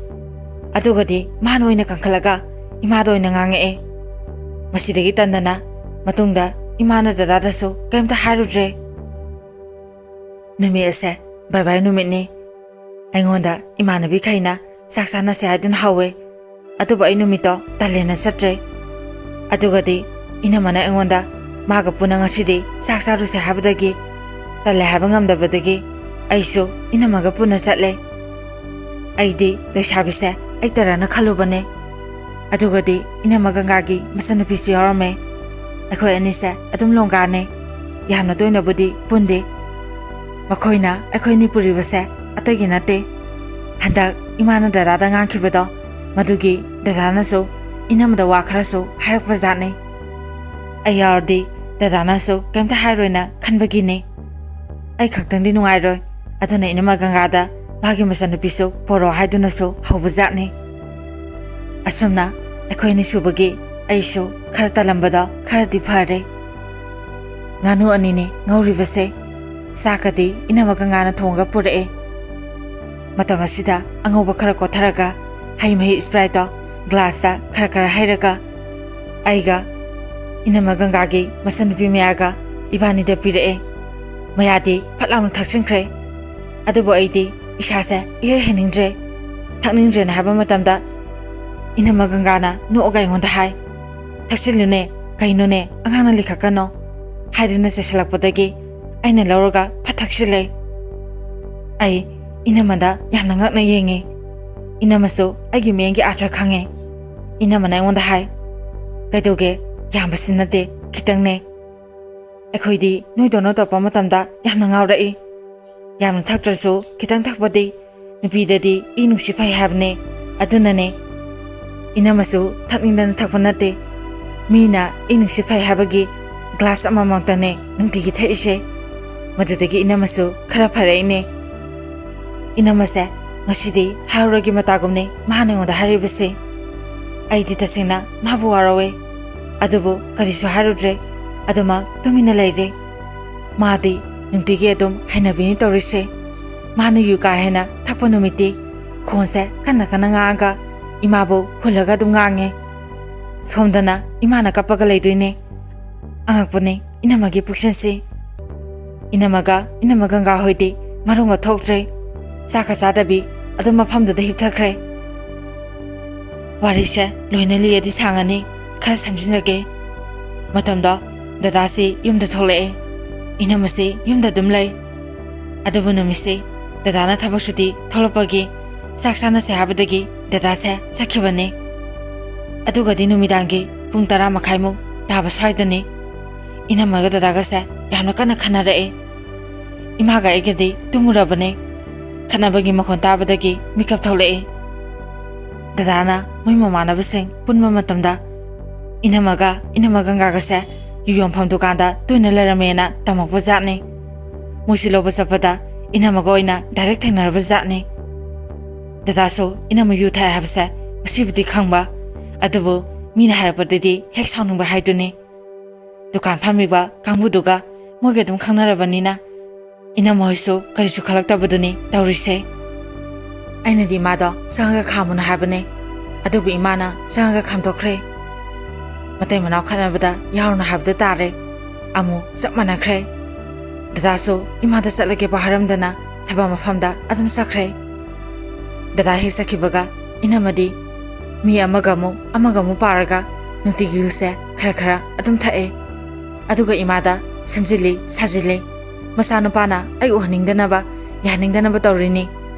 ꯑꯗꯨꯒꯗꯤ ꯃꯥꯅ ꯑꯣꯏꯅ ꯀꯟꯈꯠꯂꯒ ꯏꯃꯥꯗ ꯑꯣꯏꯅ ꯉꯥꯡꯉꯛꯑꯦ꯫ ꯃꯁꯤꯗꯒꯤ ꯇꯟꯗꯅ ꯃꯇꯨꯡꯗ ꯏꯃꯥꯅ ꯗꯗꯥꯗꯁꯨ ꯀꯩꯝꯇ ꯍꯥꯏꯔꯨꯗ꯭ꯔꯦ꯫ ꯅꯨꯃꯤꯠ ꯑꯁꯦ ꯕꯥꯏ ꯕꯥꯏ ꯅꯨꯃꯤꯠꯅꯤ꯫ ꯑꯩꯉꯣꯟꯗ ꯏꯃꯥꯟꯅꯕꯤꯈꯩꯅ ꯆꯥꯛ ꯆꯥꯅꯁꯦ ꯍꯥꯏꯗꯨꯅ ꯍꯧꯋꯦ꯫ ꯑꯗꯨꯕꯨ ꯑꯩ ꯅꯨꯃꯤꯠꯇꯣ ꯇꯜꯂꯦꯅ ꯆꯠꯇ꯭ꯔꯦ꯫ ꯑꯗꯨꯒꯗꯤ ꯏꯅꯝꯃꯅ ꯑꯩꯉꯣꯟꯗ ꯃꯥꯒ ꯄꯨꯟꯅ ꯉꯁꯤꯗꯤ ꯆꯥꯛ ꯆꯥꯔꯨꯁꯦ ꯍꯥꯏꯕꯗꯒꯤ, ꯇꯜꯂꯦ ꯍꯥꯏꯕ ꯉꯝꯗꯕꯗꯒꯤ ꯑꯩꯁꯨ ꯏꯅꯝꯃꯒ ꯄꯨꯟꯅ ꯆꯠꯂꯦ꯫ ꯑꯩꯗꯤ ꯂꯩꯁꯥꯕꯤꯁꯦ ꯑꯩꯇꯔꯅ ꯈꯜꯂꯨꯕꯅꯦ꯫ ꯑꯗꯨꯒꯗꯤ ꯏꯅꯝꯃ ꯒꯪꯒꯥꯒꯤ ꯃꯆꯟꯅꯨꯄꯤꯁꯨ ꯌꯥꯎꯔꯝꯃꯦ꯫ ꯑꯩꯈꯣꯏ ꯑꯅꯤꯁꯦ ꯑꯗꯨꯝ ꯂꯣꯡꯒꯥꯅꯦ꯫ ꯌꯥꯝꯅ ꯇꯣꯏꯅꯕꯨꯗꯤ ꯄꯨꯟꯗꯦ꯫ ꯃꯈꯣꯏꯅ ꯑꯩꯈꯣꯏ ꯑꯅꯤ ꯄꯨꯔꯤꯕꯁꯦ ꯑꯇꯩꯒꯤ ꯅꯠꯇꯦ꯫ ꯍꯟꯗꯛ ꯏꯃꯥꯅ ꯗꯗꯥꯗ ꯉꯥꯡꯈꯤꯕꯗꯣ, ꯃꯗꯨꯒꯤ ꯗꯗꯥꯅꯁꯨ ꯏꯅꯝꯃꯗ ꯋꯥ ꯈꯔꯁꯨ ꯍꯥꯏꯔꯛꯄ ꯖꯥꯠꯅꯤ꯫ ꯑꯩ ꯌꯥꯎꯔꯗꯤ ꯗꯗꯥꯅꯁꯨ ꯀꯩꯝꯇ ꯍꯥꯏꯔꯣꯏꯅ ꯈꯟꯕꯒꯤꯅꯤ꯫ ꯑꯩ ꯈꯛꯇꯪꯗꯤ ꯅꯨꯡꯉꯥꯏꯔꯣꯏ, ꯑꯗꯨꯅ ꯏꯅꯝꯃ ꯒꯪꯒꯥꯗ ꯃꯥꯒꯤ ꯃꯆꯟꯅꯨꯄꯤꯁꯨ ꯄꯣꯔꯛꯑꯣ ꯍꯥꯏꯗꯨꯅꯁꯨ ꯍꯧꯕꯖꯥꯠꯅꯤ꯫ ꯑꯁꯨꯝꯅ ꯑꯩꯈꯣꯏ ꯑꯅꯤ ꯁꯨꯕꯒꯤ ꯑꯩꯁꯨ ꯈꯔ ꯇꯜꯂꯝꯕꯗꯣ ꯈꯔꯗꯤ ꯐꯔꯦ꯫ ꯉꯥꯅꯨ ꯑꯅꯤꯅꯤ ꯉꯧꯔꯤꯕꯁꯦ꯫ ꯆꯥꯛꯀꯗꯤ ꯏꯅꯝꯃ ꯒꯪꯒꯥꯅ ꯊꯣꯡꯉꯒ ꯄꯨꯔꯛꯑꯦ꯫ ꯃꯇꯝ ꯑꯁꯤꯗ ꯑꯉꯧꯕ ꯈꯔ ꯀꯣꯊꯔꯒ ꯍꯩ ꯃꯍꯤ Spriteꯇꯣ glassꯇ ꯈꯔ ꯈꯔ ꯍꯩꯔꯒ ꯑꯩꯒ ꯏꯅꯝꯃ ꯒꯪꯒꯥꯒꯤ ꯃꯆꯟꯅꯨꯄꯤ ꯃꯌꯥꯒ ꯏꯕꯥꯅꯤꯗ ꯄꯤꯔꯛꯑꯦ꯫ ꯃꯌꯥꯗꯤ ꯐꯠ ꯂꯥꯎꯅ ꯊꯛꯆꯤꯟꯈ꯭ꯔꯦ꯫ ꯑꯗꯨꯕꯨ ꯑꯩꯗꯤ ꯏꯁꯥꯁꯦ ꯏꯍꯩ ꯍꯩꯅꯤꯡꯗ꯭ꯔꯦ꯫ ꯊꯛꯅꯤꯡꯗ꯭ꯔꯦꯅ ꯍꯥꯏꯕ ꯃꯇꯝꯗ ꯏꯅꯝꯃ ꯒꯪꯒꯥꯅ ꯅꯣꯛꯑꯒ ꯑꯩꯉꯣꯟꯗ ꯍꯥꯏ, "ꯊꯛꯆꯤꯜꯂꯨꯅꯦ, ꯀꯩꯅꯣꯅꯦ, ꯑꯉꯥꯡꯅ ꯂꯤꯈꯠꯀꯅꯣ," ꯍꯥꯏꯗꯨꯅ ꯆꯩꯁꯤꯜꯂꯛꯄꯗꯒꯤ ꯑꯩꯅ ꯂꯧꯔꯒ ꯐꯠ ꯊꯛꯆꯤꯜꯂꯦ꯫ ꯑꯩ ꯏꯅꯝꯃꯗ ꯌꯥꯝꯅ ꯉꯛꯅ ꯌꯦꯡꯉꯤ꯫ ꯏꯅꯝꯃꯁꯨ ꯑꯩꯒꯤ ꯃꯤꯠꯌꯦꯡꯒꯤ ꯑꯥꯔꯊ ꯈꯪꯉꯦ꯫ ꯏꯅꯝꯃꯅ ꯑꯩꯉꯣꯟꯗ ꯍꯥꯏ, "ꯀꯩꯗꯧꯒꯦ? ꯌꯥꯝꯕꯁꯤ ꯅꯠꯇꯦ, ꯈꯤꯇꯪꯅꯦ꯫ ꯑꯩꯈꯣꯏꯗꯤ ꯅꯣꯏꯗꯧꯅ ꯇꯧꯔꯛꯄ ꯃꯇꯝꯗ ꯌꯥꯝꯅ ꯉꯥꯎꯔꯛꯏ꯫ ꯌꯥꯝꯅ ꯊꯛꯇ꯭ꯔꯁꯨ ꯈꯤꯇꯪ ꯊꯛꯄꯗꯤ ꯅꯨꯄꯤꯗꯗꯤ ꯏ ꯅꯨꯡꯁꯤ ꯐꯩ ꯍꯥꯏꯕꯅꯦ꯫ ꯑꯗꯨꯅꯅꯦ꯫ ꯏꯅꯝꯃꯁꯨ ꯊꯛꯅꯤꯡꯗꯅ ꯊꯛꯄ ꯅꯠꯇꯦ꯫ ꯃꯤꯅ ꯏ ꯅꯨꯡꯁꯤ ꯐꯩ ꯍꯥꯏꯕꯒꯤ glass ꯑꯃꯃꯝꯇꯅꯦ ꯅꯨꯡꯇꯤꯒꯤ ꯊꯛꯏꯁꯦ꯫ ꯃꯗꯨꯗꯒꯤ ꯏꯅꯝꯃꯁꯨ ꯈꯔ ꯐꯔꯛꯏꯅꯦ꯫ ꯏꯅꯝꯃꯁꯦ ꯉꯁꯤꯗꯤ ꯍꯥꯏꯔꯨꯔꯒꯦ ꯃꯇꯥꯒꯨꯝꯅꯦ ꯃꯥꯅ ꯑꯩꯉꯣꯟꯗ ꯍꯥꯏꯔꯤꯕꯁꯦ꯫ ꯑꯩꯗꯤ ꯇꯁꯦꯡꯅ ꯃꯥꯕꯨ ꯋꯥꯔꯧꯋꯦ꯫ ꯑꯗꯨꯕꯨ ꯀꯔꯤꯁꯨ ꯍꯥꯏꯔꯨꯗ꯭ꯔꯦ꯫ ꯑꯗꯨꯃꯛ ꯇꯨꯃꯤꯟꯅ ꯂꯩꯔꯦ꯫ ꯃꯥꯗꯤ ꯅꯨꯡꯇꯤꯒꯤ ꯑꯗꯨꯝ ꯍꯩꯅꯕꯤꯅꯤ ꯇꯧꯔꯤꯁꯦ꯫ ꯃꯥꯅ ꯌꯨ ꯀꯥ ꯍꯦꯟꯅ ꯊꯛꯄ ꯅꯨꯃꯤꯠꯇꯤ ꯈꯣꯟꯁꯦ ꯀꯟꯅ ꯀꯟꯅ ꯉꯥꯡꯉꯒ ꯏꯃꯥꯕꯨ ꯍꯨꯜꯂꯒ ꯑꯗꯨꯝ ꯉꯥꯡꯉꯦ꯫ ꯁꯣꯝꯗꯅ ꯏꯃꯥꯅ ꯀꯞꯄꯒ ꯂꯩꯗꯣꯏꯅꯦ꯫ ꯑꯉꯛꯄꯅꯦ ꯏꯅꯝꯃꯒꯤ ꯄꯨꯛꯆꯦꯜꯁꯤ꯫ ꯏꯅꯝꯃꯒ ꯏꯅꯝꯃ ꯒꯪꯒꯥ ꯍꯣꯏꯗꯤ ꯃꯔꯣꯟꯒ ꯊꯣꯛꯇ꯭ꯔꯦ꯫ ꯆꯥꯛꯀ ꯆꯥꯗꯕꯤ ꯑꯗꯨꯝ ꯃꯐꯝꯗꯨꯗ ꯍꯤꯞꯊꯈ꯭ꯔꯦ꯫ ꯋꯥꯔꯤꯁꯦ ꯂꯣꯏꯅ ꯂꯤꯔꯗꯤ ꯁꯥꯡꯉꯅꯤ, ꯈꯔ ꯁꯝꯖꯤꯟꯖꯒꯦ꯫ ꯃꯇꯝꯗꯣ ꯗꯗꯥꯁꯤ ꯌꯨꯝꯗ ꯊꯣꯛꯂꯛꯑꯦ꯫ ꯏꯅꯝꯃꯁꯤ ꯌꯨꯝꯗ ꯑꯗꯨꯝ ꯂꯩ꯫ ꯑꯗꯨꯕꯨ ꯅꯨꯃꯤꯠꯁꯤ ꯗꯗꯥꯅ ꯊꯕꯛ ꯁꯨꯇꯤ ꯊꯣꯛꯂꯛꯄꯒꯤ ꯆꯥꯛ ꯆꯥꯅꯁꯦ ꯍꯥꯏꯕꯗꯒꯤ ꯗꯗꯥꯁꯦ ꯆꯠꯈꯤꯕꯅꯤ꯫ ꯑꯗꯨꯒꯗꯤ ꯅꯨꯃꯤꯗꯥꯡꯒꯤ ꯄꯨꯡ ꯇꯔꯥ ꯃꯈꯥꯏꯃꯨꯛ ꯇꯥꯕ ꯁ꯭ꯋꯥꯏꯗꯅꯤ ꯏꯅꯝꯃꯒ ꯗꯗꯥꯒꯁꯦ ꯌꯥꯝꯅ ꯀꯟꯅ ꯈꯟꯅꯔꯛꯑꯦ꯫ ꯏꯃꯥꯒ ꯑꯩꯒꯗꯤ ꯇꯨꯝꯃꯨꯔꯕꯅꯦ꯫ ꯈꯠꯅꯕꯒꯤ ꯃꯈꯣꯟ ꯇꯥꯕꯗꯒꯤ ꯃꯤꯀꯞ ꯊꯣꯛꯂꯛꯑꯦ꯫ ꯗꯗꯥꯅ ꯃꯣꯏ ꯃꯃꯥꯟꯅꯕꯁꯤꯡ ꯄꯨꯟꯕ ꯃꯇꯝꯗ ꯏꯅꯝꯃꯒ ꯏꯅꯝꯃ ꯒꯪꯒꯥꯒꯁꯦ ꯌꯨ ꯌꯣꯟꯐꯝ ꯗꯨꯀꯥꯟꯗ ꯇꯣꯏꯅ ꯂꯩꯔꯝꯃꯦꯅ ꯇꯝꯃꯛꯄ ꯖꯥꯠꯅꯤ꯫ ꯃꯣꯏꯁꯨ ꯂꯧꯕ ꯆꯠꯄꯗ ꯏꯅꯝꯃꯒ ꯑꯣꯏꯅ ꯗꯥꯏꯔꯦꯛ ꯊꯦꯡꯅꯔꯕ ꯖꯥꯠꯅꯤ꯫ ꯗꯗꯥꯁꯨ ꯏꯅꯝꯃ ꯌꯨ ꯊꯛꯑꯦ ꯍꯥꯏꯕꯁꯦ ꯉꯁꯤꯕꯨꯗꯤ ꯈꯪꯕ, ꯑꯗꯨꯕꯨ ꯃꯤꯅ ꯍꯥꯏꯔꯛꯄꯗꯗꯤ ꯍꯦꯛ ꯁꯥꯎꯅꯤꯡꯕ ꯍꯥꯏꯗꯨꯅꯤ꯫ ꯗꯨꯀꯥꯟ ꯐꯝꯃꯤꯕ ꯀꯥꯡꯕꯨꯗꯨꯒ ꯃꯣꯏꯒ ꯑꯗꯨꯝ ꯈꯪꯅꯔꯕꯅꯤꯅ ꯏꯅꯝꯃ ꯍꯣꯏꯁꯨ ꯀꯔꯤꯁꯨ ꯈꯜꯂꯛꯇꯕꯗꯨꯅꯤ ꯇꯧꯔꯤꯁꯦ꯫ ꯑꯩꯅꯗꯤ ꯏꯃꯥꯗꯣ ꯆꯪꯉꯒ ꯈꯥꯝꯃꯨꯅ ꯍꯥꯏꯕꯅꯦ, ꯑꯗꯨꯕꯨ ꯏꯃꯥꯅ ꯆꯪꯉꯒ ꯈꯥꯝꯗꯣꯛꯈ꯭ꯔꯦ꯫ ꯃꯇꯩ ꯃꯅꯥꯎ ꯈꯠꯅꯕꯗ ꯌꯥꯎꯔꯨꯅꯨ ꯍꯥꯏꯕꯗꯨ ꯇꯥꯔꯦ꯫ ꯑꯃꯨꯛ ꯆꯞ ꯃꯥꯟꯅꯈ꯭ꯔꯦ꯫ ꯗꯗꯥꯁꯨ ꯏꯃꯥꯗ ꯆꯠꯂꯒꯦꯕꯨ ꯍꯥꯏꯔꯝꯗꯅ ꯊꯕꯛ ꯃꯐꯝꯗ ꯑꯗꯨꯝ ꯆꯠꯈ꯭ꯔꯦ꯫ ꯗꯗꯥ ꯍꯦꯛ ꯆꯠꯈꯤꯕꯒ ꯏꯅꯝꯃꯗꯤ ꯃꯤ ꯑꯃꯒ ꯑꯃꯨꯛ ꯑꯃꯒ ꯑꯃꯨꯛ ꯄꯥꯔꯒ ꯅꯨꯡꯇꯤꯒꯤ ꯌꯨꯁꯦ ꯈꯔ ꯈꯔ ꯑꯗꯨꯝ ꯊꯛꯑꯦ꯫ ꯑꯗꯨꯒ ꯏꯃꯥꯗ ꯁꯦꯝꯖꯤꯜꯂꯤ ꯁꯥꯖꯤꯜꯂꯤ꯫ ꯃꯆꯥꯅꯨꯄꯥꯅ ꯑꯩ ꯎꯍꯟꯅꯤꯡꯗꯅꯕ, ꯌꯥꯍꯟꯅꯤꯡꯗꯅꯕ ꯇꯧꯔꯤꯅꯤ꯫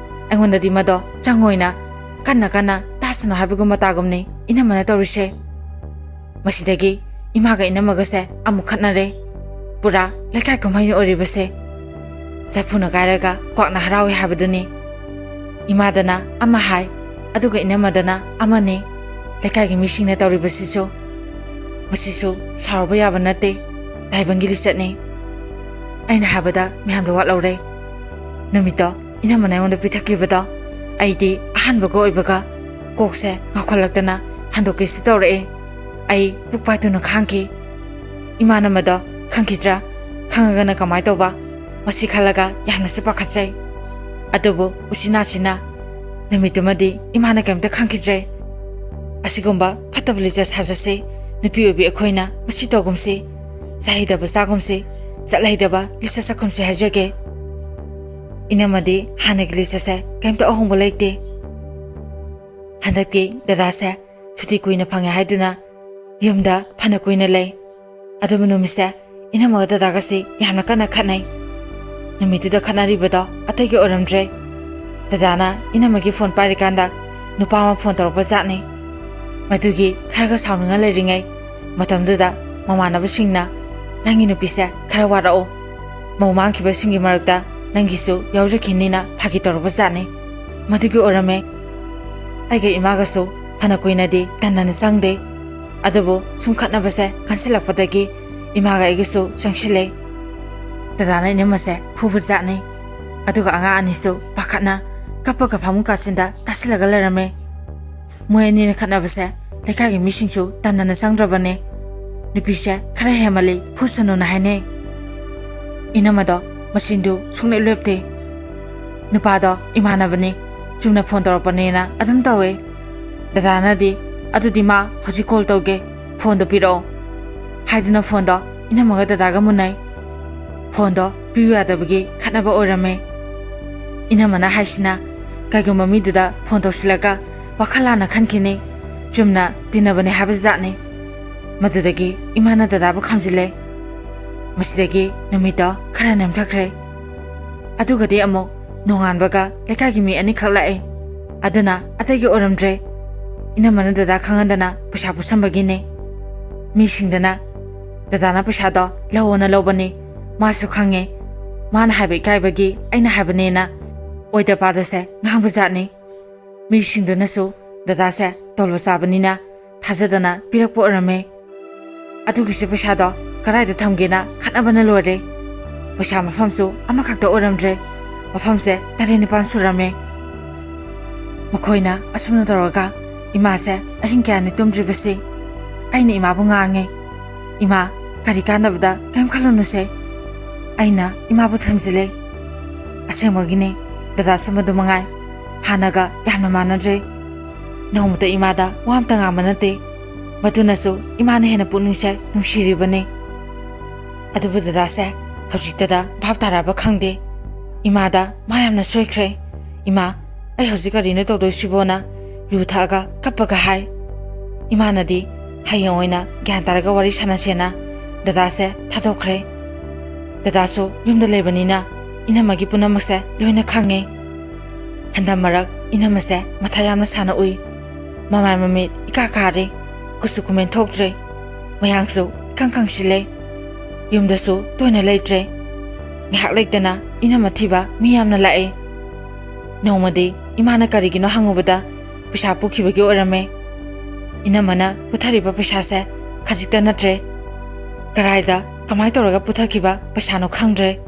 ꯑꯩꯉꯣꯟꯗꯗꯤ ꯃꯗꯣ ꯆꯪꯉꯣꯏꯅ ꯀꯟꯅ ꯀꯟꯅ ꯇꯥꯁꯅꯨ ꯍꯥꯏꯕꯒꯨꯝ ꯃꯇꯥꯒꯨꯝꯅꯤ ꯏꯅꯝꯃꯅ ꯇꯧꯔꯤꯁꯦ꯫ ꯃꯁꯤꯗꯒꯤ ꯏꯃꯥꯒ ꯏꯅꯝꯃꯒꯁꯦ ꯑꯃꯨꯛ ꯈꯠꯅꯔꯦ꯫ ꯄꯨꯔꯥ ꯂꯩꯀꯥꯏ ꯀꯨꯝꯍꯩ ꯑꯣꯏꯔꯤꯕꯁꯦ꯫ ꯆꯐꯨꯅ ꯀꯥꯏꯔꯒ ꯀ꯭ꯋꯥꯛꯅ ꯍꯔꯥꯎꯏ ꯍꯥꯏꯕꯗꯨꯅꯤ꯫ ꯏꯃꯥꯗꯅ ꯑꯃ ꯍꯥꯏ, ꯑꯗꯨꯒ ꯏꯅꯝꯃꯗꯅ ꯑꯃꯅꯤ꯫ ꯂꯩꯀꯥꯏꯒꯤ ꯃꯤꯁꯤꯡꯅ ꯇꯧꯔꯤꯕꯁꯤꯁꯨ, ꯃꯁꯤꯁꯨ ꯁꯥꯎꯔꯨꯕ ꯌꯥꯕ ꯅꯠꯇꯦ, ꯇꯥꯏꯕꯪꯒꯤ ꯂꯤꯆꯠꯅꯤ꯫ ꯑꯩꯅ ꯍꯥꯏꯕꯗ ꯃꯌꯥꯝꯗ ꯋꯥꯠꯍꯧꯔꯦ꯫ ꯅꯨꯃꯤꯠꯇꯣ ꯏꯅꯝꯃꯅ ꯑꯩꯉꯣꯟꯗ ꯄꯤꯊꯛꯈꯤꯕꯗꯣ ꯑꯩꯗꯤ ꯑꯍꯥꯟꯕꯒ ꯑꯣꯏꯕꯒ ꯀꯣꯛꯁꯦ ꯉꯥꯎꯈꯠꯂꯛꯇꯅ ꯍꯟꯗꯣꯛꯀꯦꯁꯨ ꯇꯧꯔꯛꯑꯦ꯫ ꯑꯩ ꯄꯨꯛ ꯄꯥꯏꯇꯨꯅ ꯈꯥꯡꯈꯤ꯫ ꯏꯃꯥꯅ ꯃꯗꯣ ꯈꯪꯈꯤꯗ꯭ꯔꯥ? ꯈꯪꯉꯒꯅ ꯀꯃꯥꯏ ꯇꯧꯕ? ꯃꯁꯤ ꯈꯜꯂꯒ ꯌꯥꯝꯅꯁꯨ ꯄꯥꯈꯠꯆꯩ꯫ ꯑꯗꯨꯕꯨ ꯎꯆꯤꯟ ꯅꯥꯆꯤꯟꯅ ꯅꯨꯃꯤꯠꯇꯨꯃꯗꯤ ꯏꯃꯥꯅ ꯀꯩꯝꯇ ꯈꯪꯈꯤꯗ꯭ꯔꯦ꯫ ꯑꯁꯤꯒꯨꯝꯕ ꯐꯠꯇꯕ ꯂꯤꯆꯠ ꯁꯥꯖꯠꯁꯤ ꯅꯨꯄꯤ ꯑꯣꯏꯕꯤ ꯑꯩꯈꯣꯏꯅ ꯃꯁꯤ ꯇꯧꯒꯨꯝꯁꯤ, ꯆꯥꯍꯩꯗꯕ ꯆꯥꯒꯨꯝꯁꯤ, ꯆꯠꯍꯩꯗꯕ ꯂꯤꯆꯠ ꯆꯠꯈꯨꯝꯁꯤ ꯍꯥꯏꯖꯒꯦ꯫ ꯏꯅꯝꯃꯗꯤ ꯍꯥꯟꯅꯒꯤ ꯂꯤꯆꯠꯁꯦ ꯀꯩꯝꯇ ꯑꯍꯣꯡꯕ ꯂꯩꯇꯦ꯫ ꯍꯟꯗꯛꯇꯤ ꯗꯗꯥꯁꯦ ꯁꯨꯇꯤ ꯀꯨꯏꯅ ꯐꯪꯉꯦ ꯍꯥꯏꯗꯨꯅ ꯌꯨꯝꯗ ꯐꯅ ꯀꯨꯏꯅ ꯂꯩ꯫ ꯑꯗꯨꯕꯨ ꯅꯨꯃꯤꯠꯁꯦ ꯏꯅꯝꯃꯒ ꯗꯗꯥꯒꯁꯤ ꯌꯥꯝꯅ ꯀꯟꯅ ꯈꯠꯅꯩ꯫ ꯅꯨꯃꯤꯠꯇꯨꯗ ꯈꯠꯅꯔꯤꯕꯗꯣ ꯑꯇꯩꯒꯤ ꯑꯣꯏꯔꯝꯗ꯭ꯔꯦ꯫ ꯗꯗꯥꯅ ꯏꯅꯝꯃꯒꯤ ꯐꯣꯟ ꯄꯥꯏꯔꯤꯀꯥꯟꯗ ꯅꯨꯄꯥ ꯑꯃ ꯐꯣꯟ ꯇꯧꯔꯛꯄ ꯖꯥꯠꯅꯤ꯫ ꯃꯗꯨꯒꯤ ꯈꯔꯒ ꯁꯥꯎꯅꯤꯡꯉ ꯂꯩꯔꯤꯉꯩ ꯃꯇꯝꯗꯨꯗ ꯃꯃꯥꯟꯅꯕꯁꯤꯡꯅ, "ꯅꯪꯒꯤ ꯅꯨꯄꯤꯁꯦ ꯈꯔ ꯋꯥꯔꯛꯑꯣ, ꯃꯧ ꯃꯥꯡꯈꯤꯕꯁꯤꯡꯒꯤ ꯃꯔꯛꯇ ꯅꯪꯒꯤꯁꯨ ꯌꯥꯎꯖꯈꯤꯅꯤꯅ" ꯐꯥꯒꯤ ꯇꯧꯔꯛꯄ ꯖꯥꯠꯅꯤ꯫ ꯃꯗꯨꯒꯤ ꯑꯣꯏꯔꯝꯃꯦ꯫ ꯑꯩꯒ ꯏꯃꯥꯒꯁꯨ ꯐꯅ ꯀꯨꯏꯅꯗꯤ ꯇꯟꯅꯅ ꯆꯪꯗꯦ꯫ ꯑꯗꯨꯕꯨ ꯁꯨꯝ ꯈꯠꯅꯕꯁꯦ ꯀꯟꯁꯤꯜꯂꯛꯄꯗꯒꯤ ꯏꯃꯥꯒ ꯑꯩꯒꯁꯨ ꯆꯪꯁꯤꯜꯂꯦ꯫ ꯗꯗꯥꯅ ꯏꯅꯝꯃꯁꯦ ꯐꯨꯕ ꯖꯥꯠꯅꯤ꯫ ꯑꯗꯨꯒ ꯑꯉꯥꯡ ꯑꯅꯤꯁꯨ ꯄꯥꯈꯠꯅ ꯀꯞꯄꯒ ꯐꯃꯨꯡ ꯀꯥꯆꯤꯟꯗ ꯇꯥꯁꯤꯜꯂꯒ ꯂꯩꯔꯝꯃꯦ꯫ ꯃꯣꯏ ꯑꯅꯤꯅ ꯈꯠꯅꯕꯁꯦ ꯂꯩꯀꯥꯏꯒꯤ ꯃꯤꯁꯤꯡꯁꯨ ꯇꯟꯅꯅ ꯆꯪꯗ꯭ꯔꯕꯅꯦ꯫ "ꯅꯨꯄꯤꯁꯦ ꯈꯔ ꯍꯦꯟꯃꯜꯂꯤ, ꯐꯨꯁꯅꯨꯅ" ꯍꯥꯏꯅꯩ꯫ ꯏꯅꯝꯃꯗꯣ ꯃꯆꯤꯟꯗꯨ ꯁꯨꯡꯂꯦꯞ ꯂꯦꯞꯇꯦ꯫ ꯅꯨꯄꯥꯗꯣ ꯏꯃꯥꯟꯅꯕꯅꯤ, ꯆꯨꯝꯅ ꯐꯣꯟ ꯇꯧꯔꯛꯄꯅꯦꯅ ꯑꯗꯨꯝ ꯇꯧꯋꯦ꯫ ꯗꯗꯥꯅꯗꯤ, "ꯑꯗꯨꯗꯤ ꯃꯥ ꯍꯧꯖꯤꯛ ꯀꯣꯜ ꯇꯧꯒꯦ, ꯐꯣꯟꯗꯣ ꯄꯤꯔꯛꯑꯣ" ꯍꯥꯏꯗꯨꯅ ꯐꯣꯟꯗꯣ ꯏꯅꯝꯃꯒ ꯗꯗꯥꯒ ꯃꯨꯟꯅꯩ꯫ ꯐꯣꯟꯗꯣ ꯄꯤꯌꯨ ꯌꯥꯗꯕꯒꯤ ꯈꯠꯅꯕ ꯑꯣꯏꯔꯝꯃꯦ꯫ ꯏꯅꯝꯃꯅ ꯍꯥꯏꯁꯤꯅ, ꯀꯩꯒꯨꯝꯕ ꯃꯤꯗꯨꯗ ꯐꯣꯟ ꯇꯧꯁꯤꯜꯂꯒ ꯋꯥꯈꯜ ꯂꯥꯟꯅ ꯈꯟꯈꯤꯅꯤ, ꯆꯨꯝꯅ ꯇꯤꯟꯅꯕꯅꯦ ꯍꯥꯏꯕ ꯖꯥꯠꯅꯤ꯫ ꯃꯗꯨꯗꯒꯤ ꯏꯃꯥꯅ ꯗꯗꯥꯕꯨ ꯈꯥꯝꯖꯤꯜꯂꯦ꯫ ꯃꯁꯤꯗꯒꯤ ꯅꯨꯃꯤꯠꯇꯣ ꯈꯔ ꯅꯦꯝꯊꯈ꯭ꯔꯦ꯫ ꯑꯗꯨꯒꯗꯤ ꯑꯃꯨꯛ ꯅꯣꯡꯉꯥꯟꯕꯒ ꯂꯩꯀꯥꯏꯒꯤ ꯃꯤ ꯑꯅꯤꯈꯛ ꯂꯥꯛꯑꯦ꯫ ꯑꯗꯨꯅ ꯑꯇꯩꯒꯤ ꯑꯣꯏꯔꯝꯗ꯭ꯔꯦ꯫ ꯏꯅꯝꯃꯅ ꯗꯗꯥ ꯈꯪꯍꯟꯗꯅ ꯄꯩꯁꯥ ꯄꯨꯁꯟꯕꯒꯤꯅꯦ꯫ ꯃꯤꯁꯤꯡꯗꯅ ꯗꯗꯥꯅ ꯄꯩꯁꯥꯗꯣ ꯂꯧꯑꯣꯅ ꯂꯧꯕꯅꯤ꯫ ꯃꯥꯁꯨ ꯈꯪꯉꯦ꯫ ꯃꯥꯅ ꯍꯥꯏꯕ ꯏꯀꯥꯏꯕꯒꯤ ꯑꯩꯅ ꯍꯥꯏꯕꯅꯦꯅ ꯑꯣꯏꯗ ꯄꯥꯗꯁꯦ ꯉꯥꯡꯕ ꯖꯥꯠꯅꯤ꯫ ꯃꯤꯁꯤꯡꯗꯨꯅꯁꯨ ꯗꯗꯥꯁꯦ ꯇꯣꯂꯣꯞ ꯆꯥꯕꯅꯤꯅ ꯊꯥꯖꯗꯅ ꯄꯤꯔꯛꯄ ꯑꯣꯏꯔꯝꯃꯦ꯫ ꯑꯗꯨꯒꯤꯁꯨ ꯄꯩꯁꯥꯗꯣ ꯀꯗꯥꯏꯗ ꯊꯝꯒꯦꯅ ꯈꯠꯅꯕꯅ ꯂꯣꯏꯔꯦ꯫ ꯄꯩꯁꯥ ꯃꯐꯝꯁꯨ ꯑꯃꯈꯛꯇ ꯑꯣꯏꯔꯝꯗ꯭ꯔꯦ, ꯃꯐꯝꯁꯦ ꯇꯔꯦꯠ ꯅꯤꯄꯥꯜ ꯁꯨꯔꯝꯃꯦ꯫ ꯃꯈꯣꯏꯅ ꯑꯁꯨꯝꯅ ꯇꯧꯔꯒ ꯏꯃꯥꯁꯦ ꯑꯍꯤꯡ ꯀꯌꯥꯅꯤ ꯇꯨꯝꯗ꯭ꯔꯤꯕꯁꯤ꯫ ꯑꯩꯅ ꯏꯃꯥꯕꯨ ꯉꯥꯡꯉꯦ, "ꯏꯃꯥ, ꯀꯔꯤ ꯀꯥꯟꯅꯕꯗ ꯀꯔꯤꯝ ꯈꯜꯂꯨꯅꯨꯁꯦ"꯫ ꯑꯩꯅ ꯏꯃꯥꯕꯨ ꯊꯦꯝꯖꯤꯜꯂꯦ꯫ ꯑꯁꯦꯡꯕꯒꯤꯅꯦ, ꯗꯗꯥꯁꯨ ꯃꯗꯨ ꯃꯉꯥꯏ꯫ ꯍꯥꯟꯅꯒ ꯌꯥꯝꯅ ꯃꯥꯟꯅꯗ꯭ꯔꯦ꯫ ꯅꯣꯡꯃꯇ ꯏꯃꯥꯗ ꯋꯥ ꯑꯝꯇ ꯉꯥꯡꯕ ꯅꯠꯇꯦ꯫ ꯃꯗꯨꯅꯁꯨ ꯏꯃꯥꯅ ꯍꯦꯟꯅ ꯄꯨꯛꯅꯤꯡꯁꯦ ꯅꯨꯡꯁꯤꯔꯤꯕꯅꯤ꯫ ꯑꯗꯨꯕꯨ ꯗꯗꯥꯁꯦ ꯍꯧꯖꯤꯛꯇꯗ ꯚꯥꯞ ꯇꯥꯔꯛꯑꯕ ꯈꯪꯗꯦ꯫ ꯏꯃꯥꯗ ꯃꯥ ꯌꯥꯝꯅ ꯁꯣꯏꯈ꯭ꯔꯦ꯫ "ꯏꯃꯥ, ꯑꯩ ꯍꯧꯖꯤꯛ ꯀꯔꯤꯅꯣ ꯇꯧꯗꯣꯏꯁꯤꯕꯣꯅ" ꯌꯨ ꯊꯛꯑꯒ ꯀꯞꯄꯒ ꯍꯥꯏ꯫ ꯏꯃꯥꯅꯗꯤ ꯍꯌꯦꯡ ꯑꯣꯏꯅ ꯒ꯭ꯌꯥꯟ ꯇꯥꯔꯒ ꯋꯥꯔꯤ ꯁꯥꯟꯅꯁꯦꯅ ꯗꯗꯥꯁꯦ ꯊꯥꯗꯣꯛꯈ꯭ꯔꯦ꯫ ꯗꯗꯥꯁꯨ ꯌꯨꯝꯗ ꯂꯩꯕꯅꯤꯅ ꯏꯅꯝꯃꯒꯤ ꯄꯨꯝꯅꯃꯛꯁꯦ ꯂꯣꯏꯅ ꯈꯪꯉꯦ꯫ ꯍꯟꯗꯛ ꯃꯔꯛ ꯏꯅꯝꯃꯁꯦ ꯃꯊꯥ ꯌꯥꯝꯅ ꯁꯥꯅ ꯎꯏ꯫ ꯃꯃꯥꯏ ꯃꯃꯤꯠ ꯏꯀꯥ ꯀꯥꯔꯦ, ꯀꯨꯆꯨ ꯀꯨꯃꯦꯟ ꯊꯣꯛꯇ꯭ꯔꯦ, ꯃꯌꯥꯡꯁꯨ ꯏꯀꯪ ꯀꯪꯁꯤꯜꯂꯦ꯫ ꯌꯨꯝꯗꯁꯨ ꯇꯣꯏꯅ ꯂꯩꯇ꯭ꯔꯦ꯫ ꯉꯥꯏꯍꯥꯛ ꯂꯩꯇꯅ ꯏꯅꯝꯃ ꯊꯤꯕ ꯃꯤ ꯌꯥꯝꯅ ꯂꯥꯛꯑꯦ꯫ ꯅꯣꯡꯃꯗꯤ ꯏꯃꯥꯅ ꯀꯔꯤꯒꯤꯅꯣ ꯍꯪꯉꯨꯕꯗ ꯄꯩꯁꯥ ꯄꯨꯈꯤꯕꯒꯤ ꯑꯣꯏꯔꯝꯃꯦ꯫ ꯏꯅꯝꯃꯅ ꯄꯨꯊꯔꯤꯕ ꯄꯩꯁꯥꯁꯦ ꯈꯖꯤꯛꯇ ꯅꯠꯇ꯭ꯔꯦ꯫ ꯀꯗꯥꯏꯗ ꯀꯃꯥꯏꯅ ꯇꯧꯔꯒ ꯄꯨꯊꯈꯤꯕ ꯄꯩꯁꯥꯅꯣ ꯈꯪꯗ꯭ꯔꯦ꯫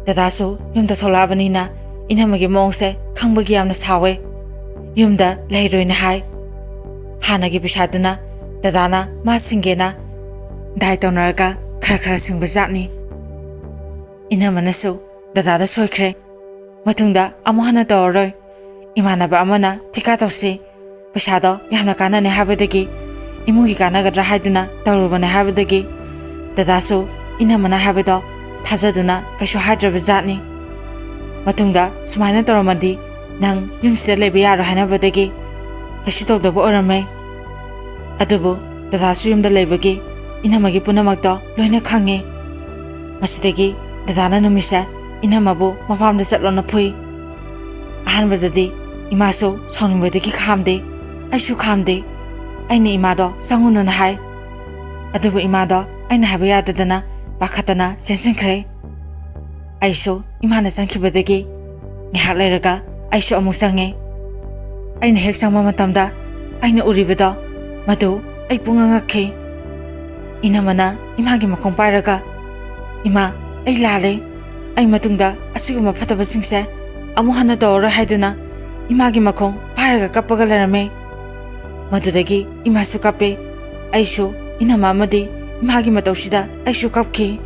ꯗꯗꯥꯁꯨ ꯌꯨꯝꯗ ꯊꯣꯛꯂꯛꯑꯕꯅꯤꯅ ꯏꯅꯝꯃꯒꯤ ꯃꯑꯣꯡꯁꯦ ꯈꯪꯕꯒꯤ ꯌꯥꯝꯅ ꯁꯥꯎꯋꯦ꯫ ꯌꯨꯝꯗ ꯂꯩꯔꯣꯏꯅ ꯍꯥꯏ꯫ ꯍꯥꯟꯅꯒꯤ ꯄꯩꯁꯥꯗꯨꯅ ꯗꯗꯥꯅ ꯃꯥ ꯁꯤꯡꯒꯦꯅ ꯗꯥꯏ ꯇꯧꯅꯔꯒ ꯈꯔ ꯈꯔ ꯁꯤꯡꯕ ꯖꯥꯠꯅꯤ꯫ ꯏꯅꯝꯃꯅꯁꯨ ꯗꯗꯥꯗ ꯁꯣꯏꯈ꯭ꯔꯦ꯫ ꯃꯇꯨꯡꯗ ꯑꯃꯨꯛ ꯍꯟꯅ ꯇꯧꯔꯔꯣꯏ꯫ ꯏꯃꯥꯟꯅꯕ ꯑꯃꯅ ꯊꯤꯀꯥ ꯇꯧꯁꯤ, ꯄꯩꯁꯥꯗꯣ ꯌꯥꯝꯅ ꯀꯥꯟꯅꯅꯤ ꯍꯥꯏꯕꯗꯒꯤ, ꯏꯃꯨꯡꯒꯤ ꯀꯥꯟꯅꯒꯗ꯭ꯔꯥ ꯍꯥꯏꯗꯨꯅ ꯇꯧꯔꯨꯕꯅꯦ ꯍꯥꯏꯕꯗꯒꯤ, ꯗꯗꯥꯁꯨ ꯏꯅꯝꯃꯅ ꯍꯥꯏꯕꯗꯣ ꯊꯥꯖꯗꯨꯅ ꯀꯩꯁꯨ ꯍꯥꯏꯗ꯭ꯔꯕ ꯖꯥꯠꯅꯤ꯫ ꯃꯇꯨꯡꯗ ꯁꯨꯃꯥꯏꯅ ꯇꯧꯔꯝꯃꯗꯤ ꯅꯪ ꯌꯨꯝꯁꯤꯗ ꯂꯩꯕ ꯌꯥꯔꯣꯏ ꯍꯥꯏꯅꯕꯗꯒꯤ ꯀꯩꯁꯨ ꯇꯧꯗꯕ ꯑꯣꯏꯔꯝꯃꯦ꯫ ꯑꯗꯨꯕꯨ ꯗꯗꯥꯁꯨ ꯌꯨꯝꯗ ꯂꯩꯕꯒꯤ ꯏꯅꯝꯃꯒꯤ ꯄꯨꯝꯅꯃꯛꯇꯣ ꯂꯣꯏꯅ ꯈꯪꯉꯦ꯫ ꯃꯁꯤꯗꯒꯤ ꯗꯗꯥꯅ ꯅꯨꯃꯤꯠꯁꯦ ꯏꯅꯝꯃꯕꯨ ꯃꯄꯥꯝꯗ ꯆꯠꯂꯣꯅ ꯐꯨꯏ꯫ ꯑꯍꯥꯟꯕꯗꯗꯤ ꯏꯃꯥꯁꯨ ꯁꯥꯎꯅꯤꯡꯕꯗꯒꯤ ꯈꯥꯝꯗꯦ, ꯑꯩꯁꯨ ꯈꯥꯝꯗꯦ꯫ ꯑꯩꯅ ꯏꯃꯥꯗꯣ ꯆꯪꯉꯨꯅꯨꯅ ꯍꯥꯏ꯫ ꯑꯗꯨꯕꯨ ꯏꯃꯥꯗꯣ ꯑꯩꯅ ꯍꯥꯏꯕ ꯌꯥꯗꯗꯅ ꯄꯥꯈꯠꯇꯅ ꯆꯦꯟꯁꯤꯟꯈ꯭ꯔꯦ꯫ ꯑꯩꯁꯨ ꯏꯃꯥꯅ ꯆꯪꯈꯤꯕꯗꯒꯤ ꯉꯥꯏꯍꯥꯛ ꯂꯩꯔꯒ ꯑꯩꯁꯨ ꯑꯃꯨꯛ ꯆꯪꯉꯦ꯫ ꯑꯩꯅ ꯍꯦꯛ ꯆꯪꯕ ꯃꯇꯝꯗ ꯑꯩꯅ ꯎꯔꯤꯕꯗꯣ ꯃꯗꯨ ꯑꯩ ꯄꯨꯡꯉꯛ ꯉꯛꯈꯤ꯫ ꯏꯅꯝꯃꯅ ꯏꯃꯥꯒꯤ ꯃꯈꯣꯡ ꯄꯥꯏꯔꯒ, "ꯏꯃꯥ, ꯑꯩ ꯂꯥꯜꯂꯦ꯫ ꯑꯩ ꯃꯇꯨꯡꯗ ꯑꯁꯤꯒꯨꯝꯕ ꯐꯠꯇꯕꯁꯤꯡꯁꯦ ꯑꯃꯨꯛ ꯍꯟꯅ ꯇꯧꯔꯔꯣꯏ" ꯍꯥꯏꯗꯨꯅ ꯏꯃꯥꯒꯤ ꯃꯈꯣꯡ ꯄꯥꯏꯔꯒ ꯀꯞꯄꯒ ꯂꯩꯔꯝꯃꯦ꯫ ꯃꯗꯨꯗꯒꯤ ꯏꯃꯥꯁꯨ ꯀꯞꯄꯦ꯫ ꯑꯩꯁꯨ ꯏꯅꯝꯃ ꯑꯃꯗꯤ ꯏꯃꯥꯒꯤ ꯃꯇꯧꯁꯤꯗ ꯑꯩꯁꯨ ꯀꯞꯈꯤ꯫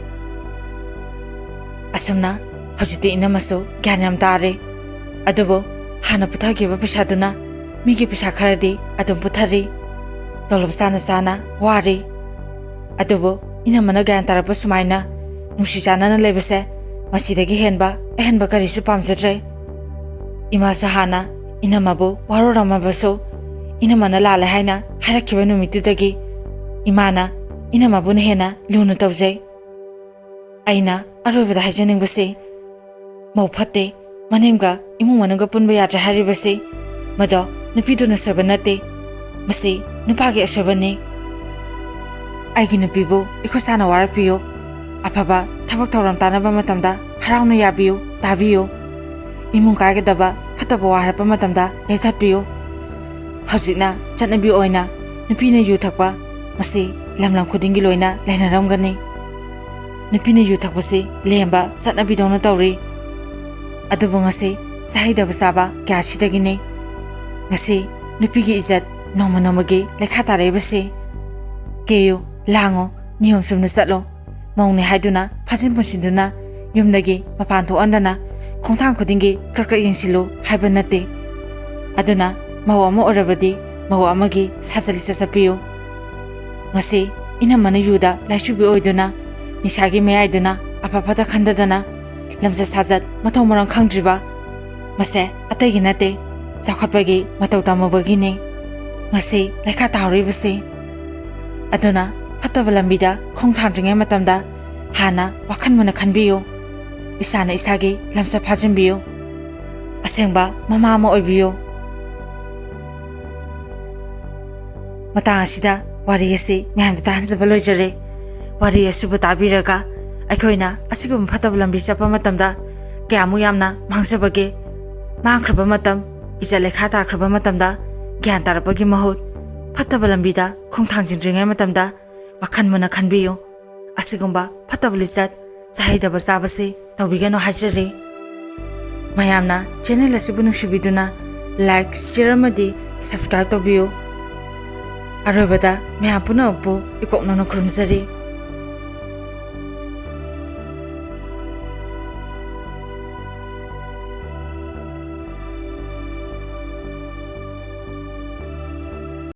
ꯑꯁꯨꯝꯅ ꯍꯧꯖꯤꯛꯇꯤ ꯏꯅꯝꯃꯁꯨ ꯒ꯭ꯌꯥꯟ ꯌꯥꯝ ꯇꯥꯔꯦ꯫ ꯑꯗꯨꯕꯨ ꯍꯥꯟꯅ ꯄꯨꯊꯈꯤꯕ ꯄꯩꯁꯥꯗꯨꯅ ꯃꯤꯒꯤ ꯄꯩꯁꯥ ꯈꯔꯗꯤ ꯑꯗꯨꯝ ꯄꯨꯊꯔꯤ꯫ ꯇꯣꯂꯣꯞ ꯆꯥꯅ ꯆꯥꯅ ꯋꯥꯔꯤ꯫ ꯑꯗꯨꯕꯨ ꯏꯅꯝꯃꯅ ꯒ꯭ꯌꯥꯟ ꯇꯥꯔꯛꯄ ꯁꯨꯃꯥꯏꯅ ꯅꯨꯡꯁꯤ ꯆꯥꯟꯅꯅ ꯂꯩꯕꯁꯦ ꯃꯁꯤꯗꯒꯤ ꯍꯦꯟꯕ ꯑꯍꯦꯟꯕ ꯀꯔꯤꯁꯨ ꯄꯥꯝꯖꯗ꯭ꯔꯦ꯫ ꯏꯃꯥꯁꯨ ꯍꯥꯟꯅ ꯏꯅꯝꯃꯕꯨ ꯋꯥꯔꯧꯔꯝꯃꯕꯁꯨ, ꯏꯅꯝꯃꯅ ꯂꯥꯜꯂꯦ ꯍꯥꯏꯅ ꯍꯥꯏꯔꯛꯈꯤꯕ ꯅꯨꯃꯤꯠꯇꯨꯗꯒꯤ ꯏꯃꯥꯅ ꯏꯅꯝꯃꯕꯨꯅ ꯍꯦꯟꯅ ꯂꯨꯅ ꯇꯧꯖꯩ꯫ ꯑꯩꯅ ꯑꯔꯣꯏꯕꯗ ꯍꯥꯏꯖꯅꯤꯡꯕꯁꯤ, ꯃꯧ ꯐꯠꯇꯦ, ꯃꯅꯦꯝꯒ ꯏꯃꯨꯡ ꯃꯅꯨꯡꯒ ꯄꯨꯟꯕ ꯌꯥꯗ꯭ꯔꯦ ꯍꯥꯏꯔꯤꯕꯁꯤ, ꯃꯗꯣ ꯅꯨꯄꯤꯗꯨꯅ ꯁꯣꯏꯕ ꯅꯠꯇꯦ, ꯃꯁꯤ ꯅꯨꯄꯥꯒꯤ ꯑꯁꯣꯏꯕꯅꯤ꯫ ꯑꯩꯒꯤ ꯅꯨꯄꯤꯕꯨ ꯏꯈꯨꯠ ꯁꯥꯅ ꯋꯥꯔꯛꯄꯤꯌꯨ꯫ ꯑꯐꯕ ꯊꯕꯛ ꯊꯧꯔꯝ ꯇꯥꯟꯅꯕ ꯃꯇꯝꯗ ꯍꯔꯥꯎꯅ ꯌꯥꯕꯤꯌꯨ, ꯇꯥꯕꯤꯌꯨ꯫ ꯏꯃꯨꯡ ꯀꯥꯏꯒꯗꯕ ꯐꯠꯇꯕ ꯋꯥ ꯍꯥꯏꯔꯛꯄ ꯃꯇꯝꯗ ꯌꯩꯊꯠꯄꯤꯌꯨ꯫ ꯍꯧꯖꯤꯛꯅ ꯆꯠꯅꯕꯤ ꯑꯣꯏꯅ ꯅꯨꯄꯤꯅ ꯌꯨ ꯊꯛꯄ, ꯃꯁꯤ ꯂꯝ ꯂꯝ ꯈꯨꯗꯤꯡꯒꯤ ꯂꯣꯏꯅ ꯂꯩꯅꯔꯝꯒꯅꯤ꯫ ꯅꯨꯄꯤꯅ ꯌꯨ ꯊꯛꯄꯁꯤ ꯂꯦꯝꯕ ꯆꯠꯅꯕꯤꯗꯧꯅ ꯇꯧꯔꯤ꯫ ꯑꯗꯨꯕꯨ ꯉꯁꯤ ꯆꯥꯍꯩꯗꯕ ꯆꯥꯕ ꯀꯌꯥꯁꯤꯗꯒꯤꯅꯤ ꯉꯁꯤ ꯅꯨꯄꯤꯒꯤ ꯏꯖꯠ ꯅꯣꯡꯃ ꯅꯣꯡꯃꯒꯤ ꯂꯩꯈꯥ ꯇꯥꯔꯛꯏꯕꯁꯤ꯫ ꯀꯦꯌꯨ, ꯂꯥꯡꯉꯨ, ꯅꯤꯌꯣꯝ ꯆꯨꯝꯅ ꯆꯠꯂꯨ꯫ ꯃꯧꯅꯤ ꯍꯥꯏꯗꯨꯅ ꯐꯥꯖꯤꯟ ꯄꯨꯟꯁꯤꯟꯗꯨꯅ ꯌꯨꯝꯗꯒꯤ ꯃꯄꯥꯟ ꯊꯣꯛꯍꯟꯗꯅ ꯈꯣꯡꯊꯥꯡ ꯈꯨꯗꯤꯡꯒꯤ ꯀ꯭ꯔꯛ ꯀ꯭ꯔꯛ ꯌꯦꯡꯁꯤꯜꯂꯨ ꯍꯥꯏꯕ ꯅꯠꯇꯦ꯫ ꯑꯗꯨꯅ ꯃꯧ ꯑꯃ ꯑꯣꯏꯔꯕꯗꯤ ꯃꯧ ꯑꯃꯒꯤ ꯁꯥꯖꯠ ꯂꯤꯆꯠ ꯆꯠꯄꯤꯌꯨ꯫ ꯉꯁꯤ ꯏꯅꯝꯃꯅ ꯌꯨꯗ ꯂꯥꯏꯆꯨꯕꯤ ꯑꯣꯏꯗꯨꯅ, ꯅꯤꯁꯥꯒꯤ ꯃꯌꯥꯏꯗꯨꯅ, ꯑꯐ ꯐꯠꯇ ꯈꯟꯗꯗꯅ, ꯂꯝꯆꯠ ꯁꯥꯖꯠ ꯃꯊꯧ ꯃꯔꯝ ꯈꯪꯗ꯭ꯔꯤꯕ, ꯃꯁꯦ ꯑꯇꯩꯒꯤ ꯅꯠꯇꯦ, ꯆꯥꯎꯈꯠꯄꯒꯤ ꯃꯇꯧ ꯇꯝꯃꯨꯕꯒꯤꯅꯤ ꯉꯁꯤ ꯂꯩꯈꯥ ꯇꯥꯍꯧꯔꯤꯕꯁꯤ꯫ ꯑꯗꯨꯅ ꯐꯠꯇꯕ ꯂꯝꯕꯤꯗ ꯈꯣꯡ ꯊꯥꯡꯗ꯭ꯔꯤꯉꯩ ꯃꯇꯝꯗ ꯍꯥꯟꯅ ꯋꯥꯈꯜ ꯃꯨꯟꯅ ꯈꯟꯕꯤꯌꯨ꯫ ꯏꯁꯥꯅ ꯏꯁꯥꯒꯤ ꯂꯝꯆꯠ ꯐꯥꯖꯤꯟꯕꯤꯌꯨ꯫ ꯑꯁꯦꯡꯕ ꯃꯃꯥ ꯑꯃ ꯑꯣꯏꯕꯤꯌꯨ꯫ ꯃꯇꯥꯡ ꯑꯁꯤꯗ ꯋꯥꯔꯤ ꯑꯁꯤ ꯃꯌꯥꯝꯗ ꯇꯥꯍꯟꯖꯕ ꯂꯣꯏꯖꯔꯦ꯫ ꯋꯥꯔꯤ ꯑꯁꯤꯕꯨ ꯇꯥꯕꯤꯔꯒ ꯑꯩꯈꯣꯏꯅ ꯑꯁꯤꯒꯨꯝꯕ ꯐꯠꯇꯕ ꯂꯝꯕꯤ ꯆꯠꯄ ꯃꯇꯝꯗ ꯀꯌꯥꯃꯨꯛ ꯌꯥꯝꯅ ꯃꯥꯡꯖꯕꯒꯦ? ꯃꯥꯡꯈ꯭ꯔꯕ ꯃꯇꯝ, ꯏꯖꯠ ꯂꯩꯈꯥ ꯇꯥꯈ꯭ꯔꯕ ꯃꯇꯝꯗ ꯒ꯭ꯌꯥꯟ ꯇꯥꯔꯛꯄꯒꯤ ꯃꯍꯨꯠ, ꯐꯠꯇꯕ ꯂꯝꯕꯤꯗ ꯈꯣꯡ ꯊꯥꯡꯖꯤꯟꯗ꯭ꯔꯤꯉꯩ ꯃꯇꯝꯗ ꯋꯥꯈꯜ ꯃꯨꯟꯅ ꯈꯟꯕꯤꯌꯨ꯫ ꯑꯁꯤꯒꯨꯝꯕ ꯐꯠꯇꯕ ꯂꯤꯆꯠ, ꯆꯥꯍꯩꯗꯕ ꯆꯥꯕꯁꯤ ꯇꯧꯕꯤꯒꯅꯨ ꯍꯥꯏꯖꯔꯤ꯫ ꯃꯌꯥꯝꯅ ꯆꯦꯅꯦꯜ ꯑꯁꯤꯕꯨ ꯅꯨꯡꯁꯤꯕꯤꯗꯨꯅ ꯂꯥꯏꯛ, ꯁꯤꯌꯔ ꯑꯃꯗꯤ ꯁꯕꯁꯀ꯭ꯔꯥꯏꯕ ꯇꯧꯕꯤꯌꯨ꯫ ꯑꯔꯣꯏꯕꯗ ꯃꯌꯥꯝ ꯄꯨꯝꯅꯃꯛꯄꯨ ꯏꯀꯣꯛ ꯅꯧꯅ ꯈꯨꯔꯨꯝꯖꯔꯤ꯫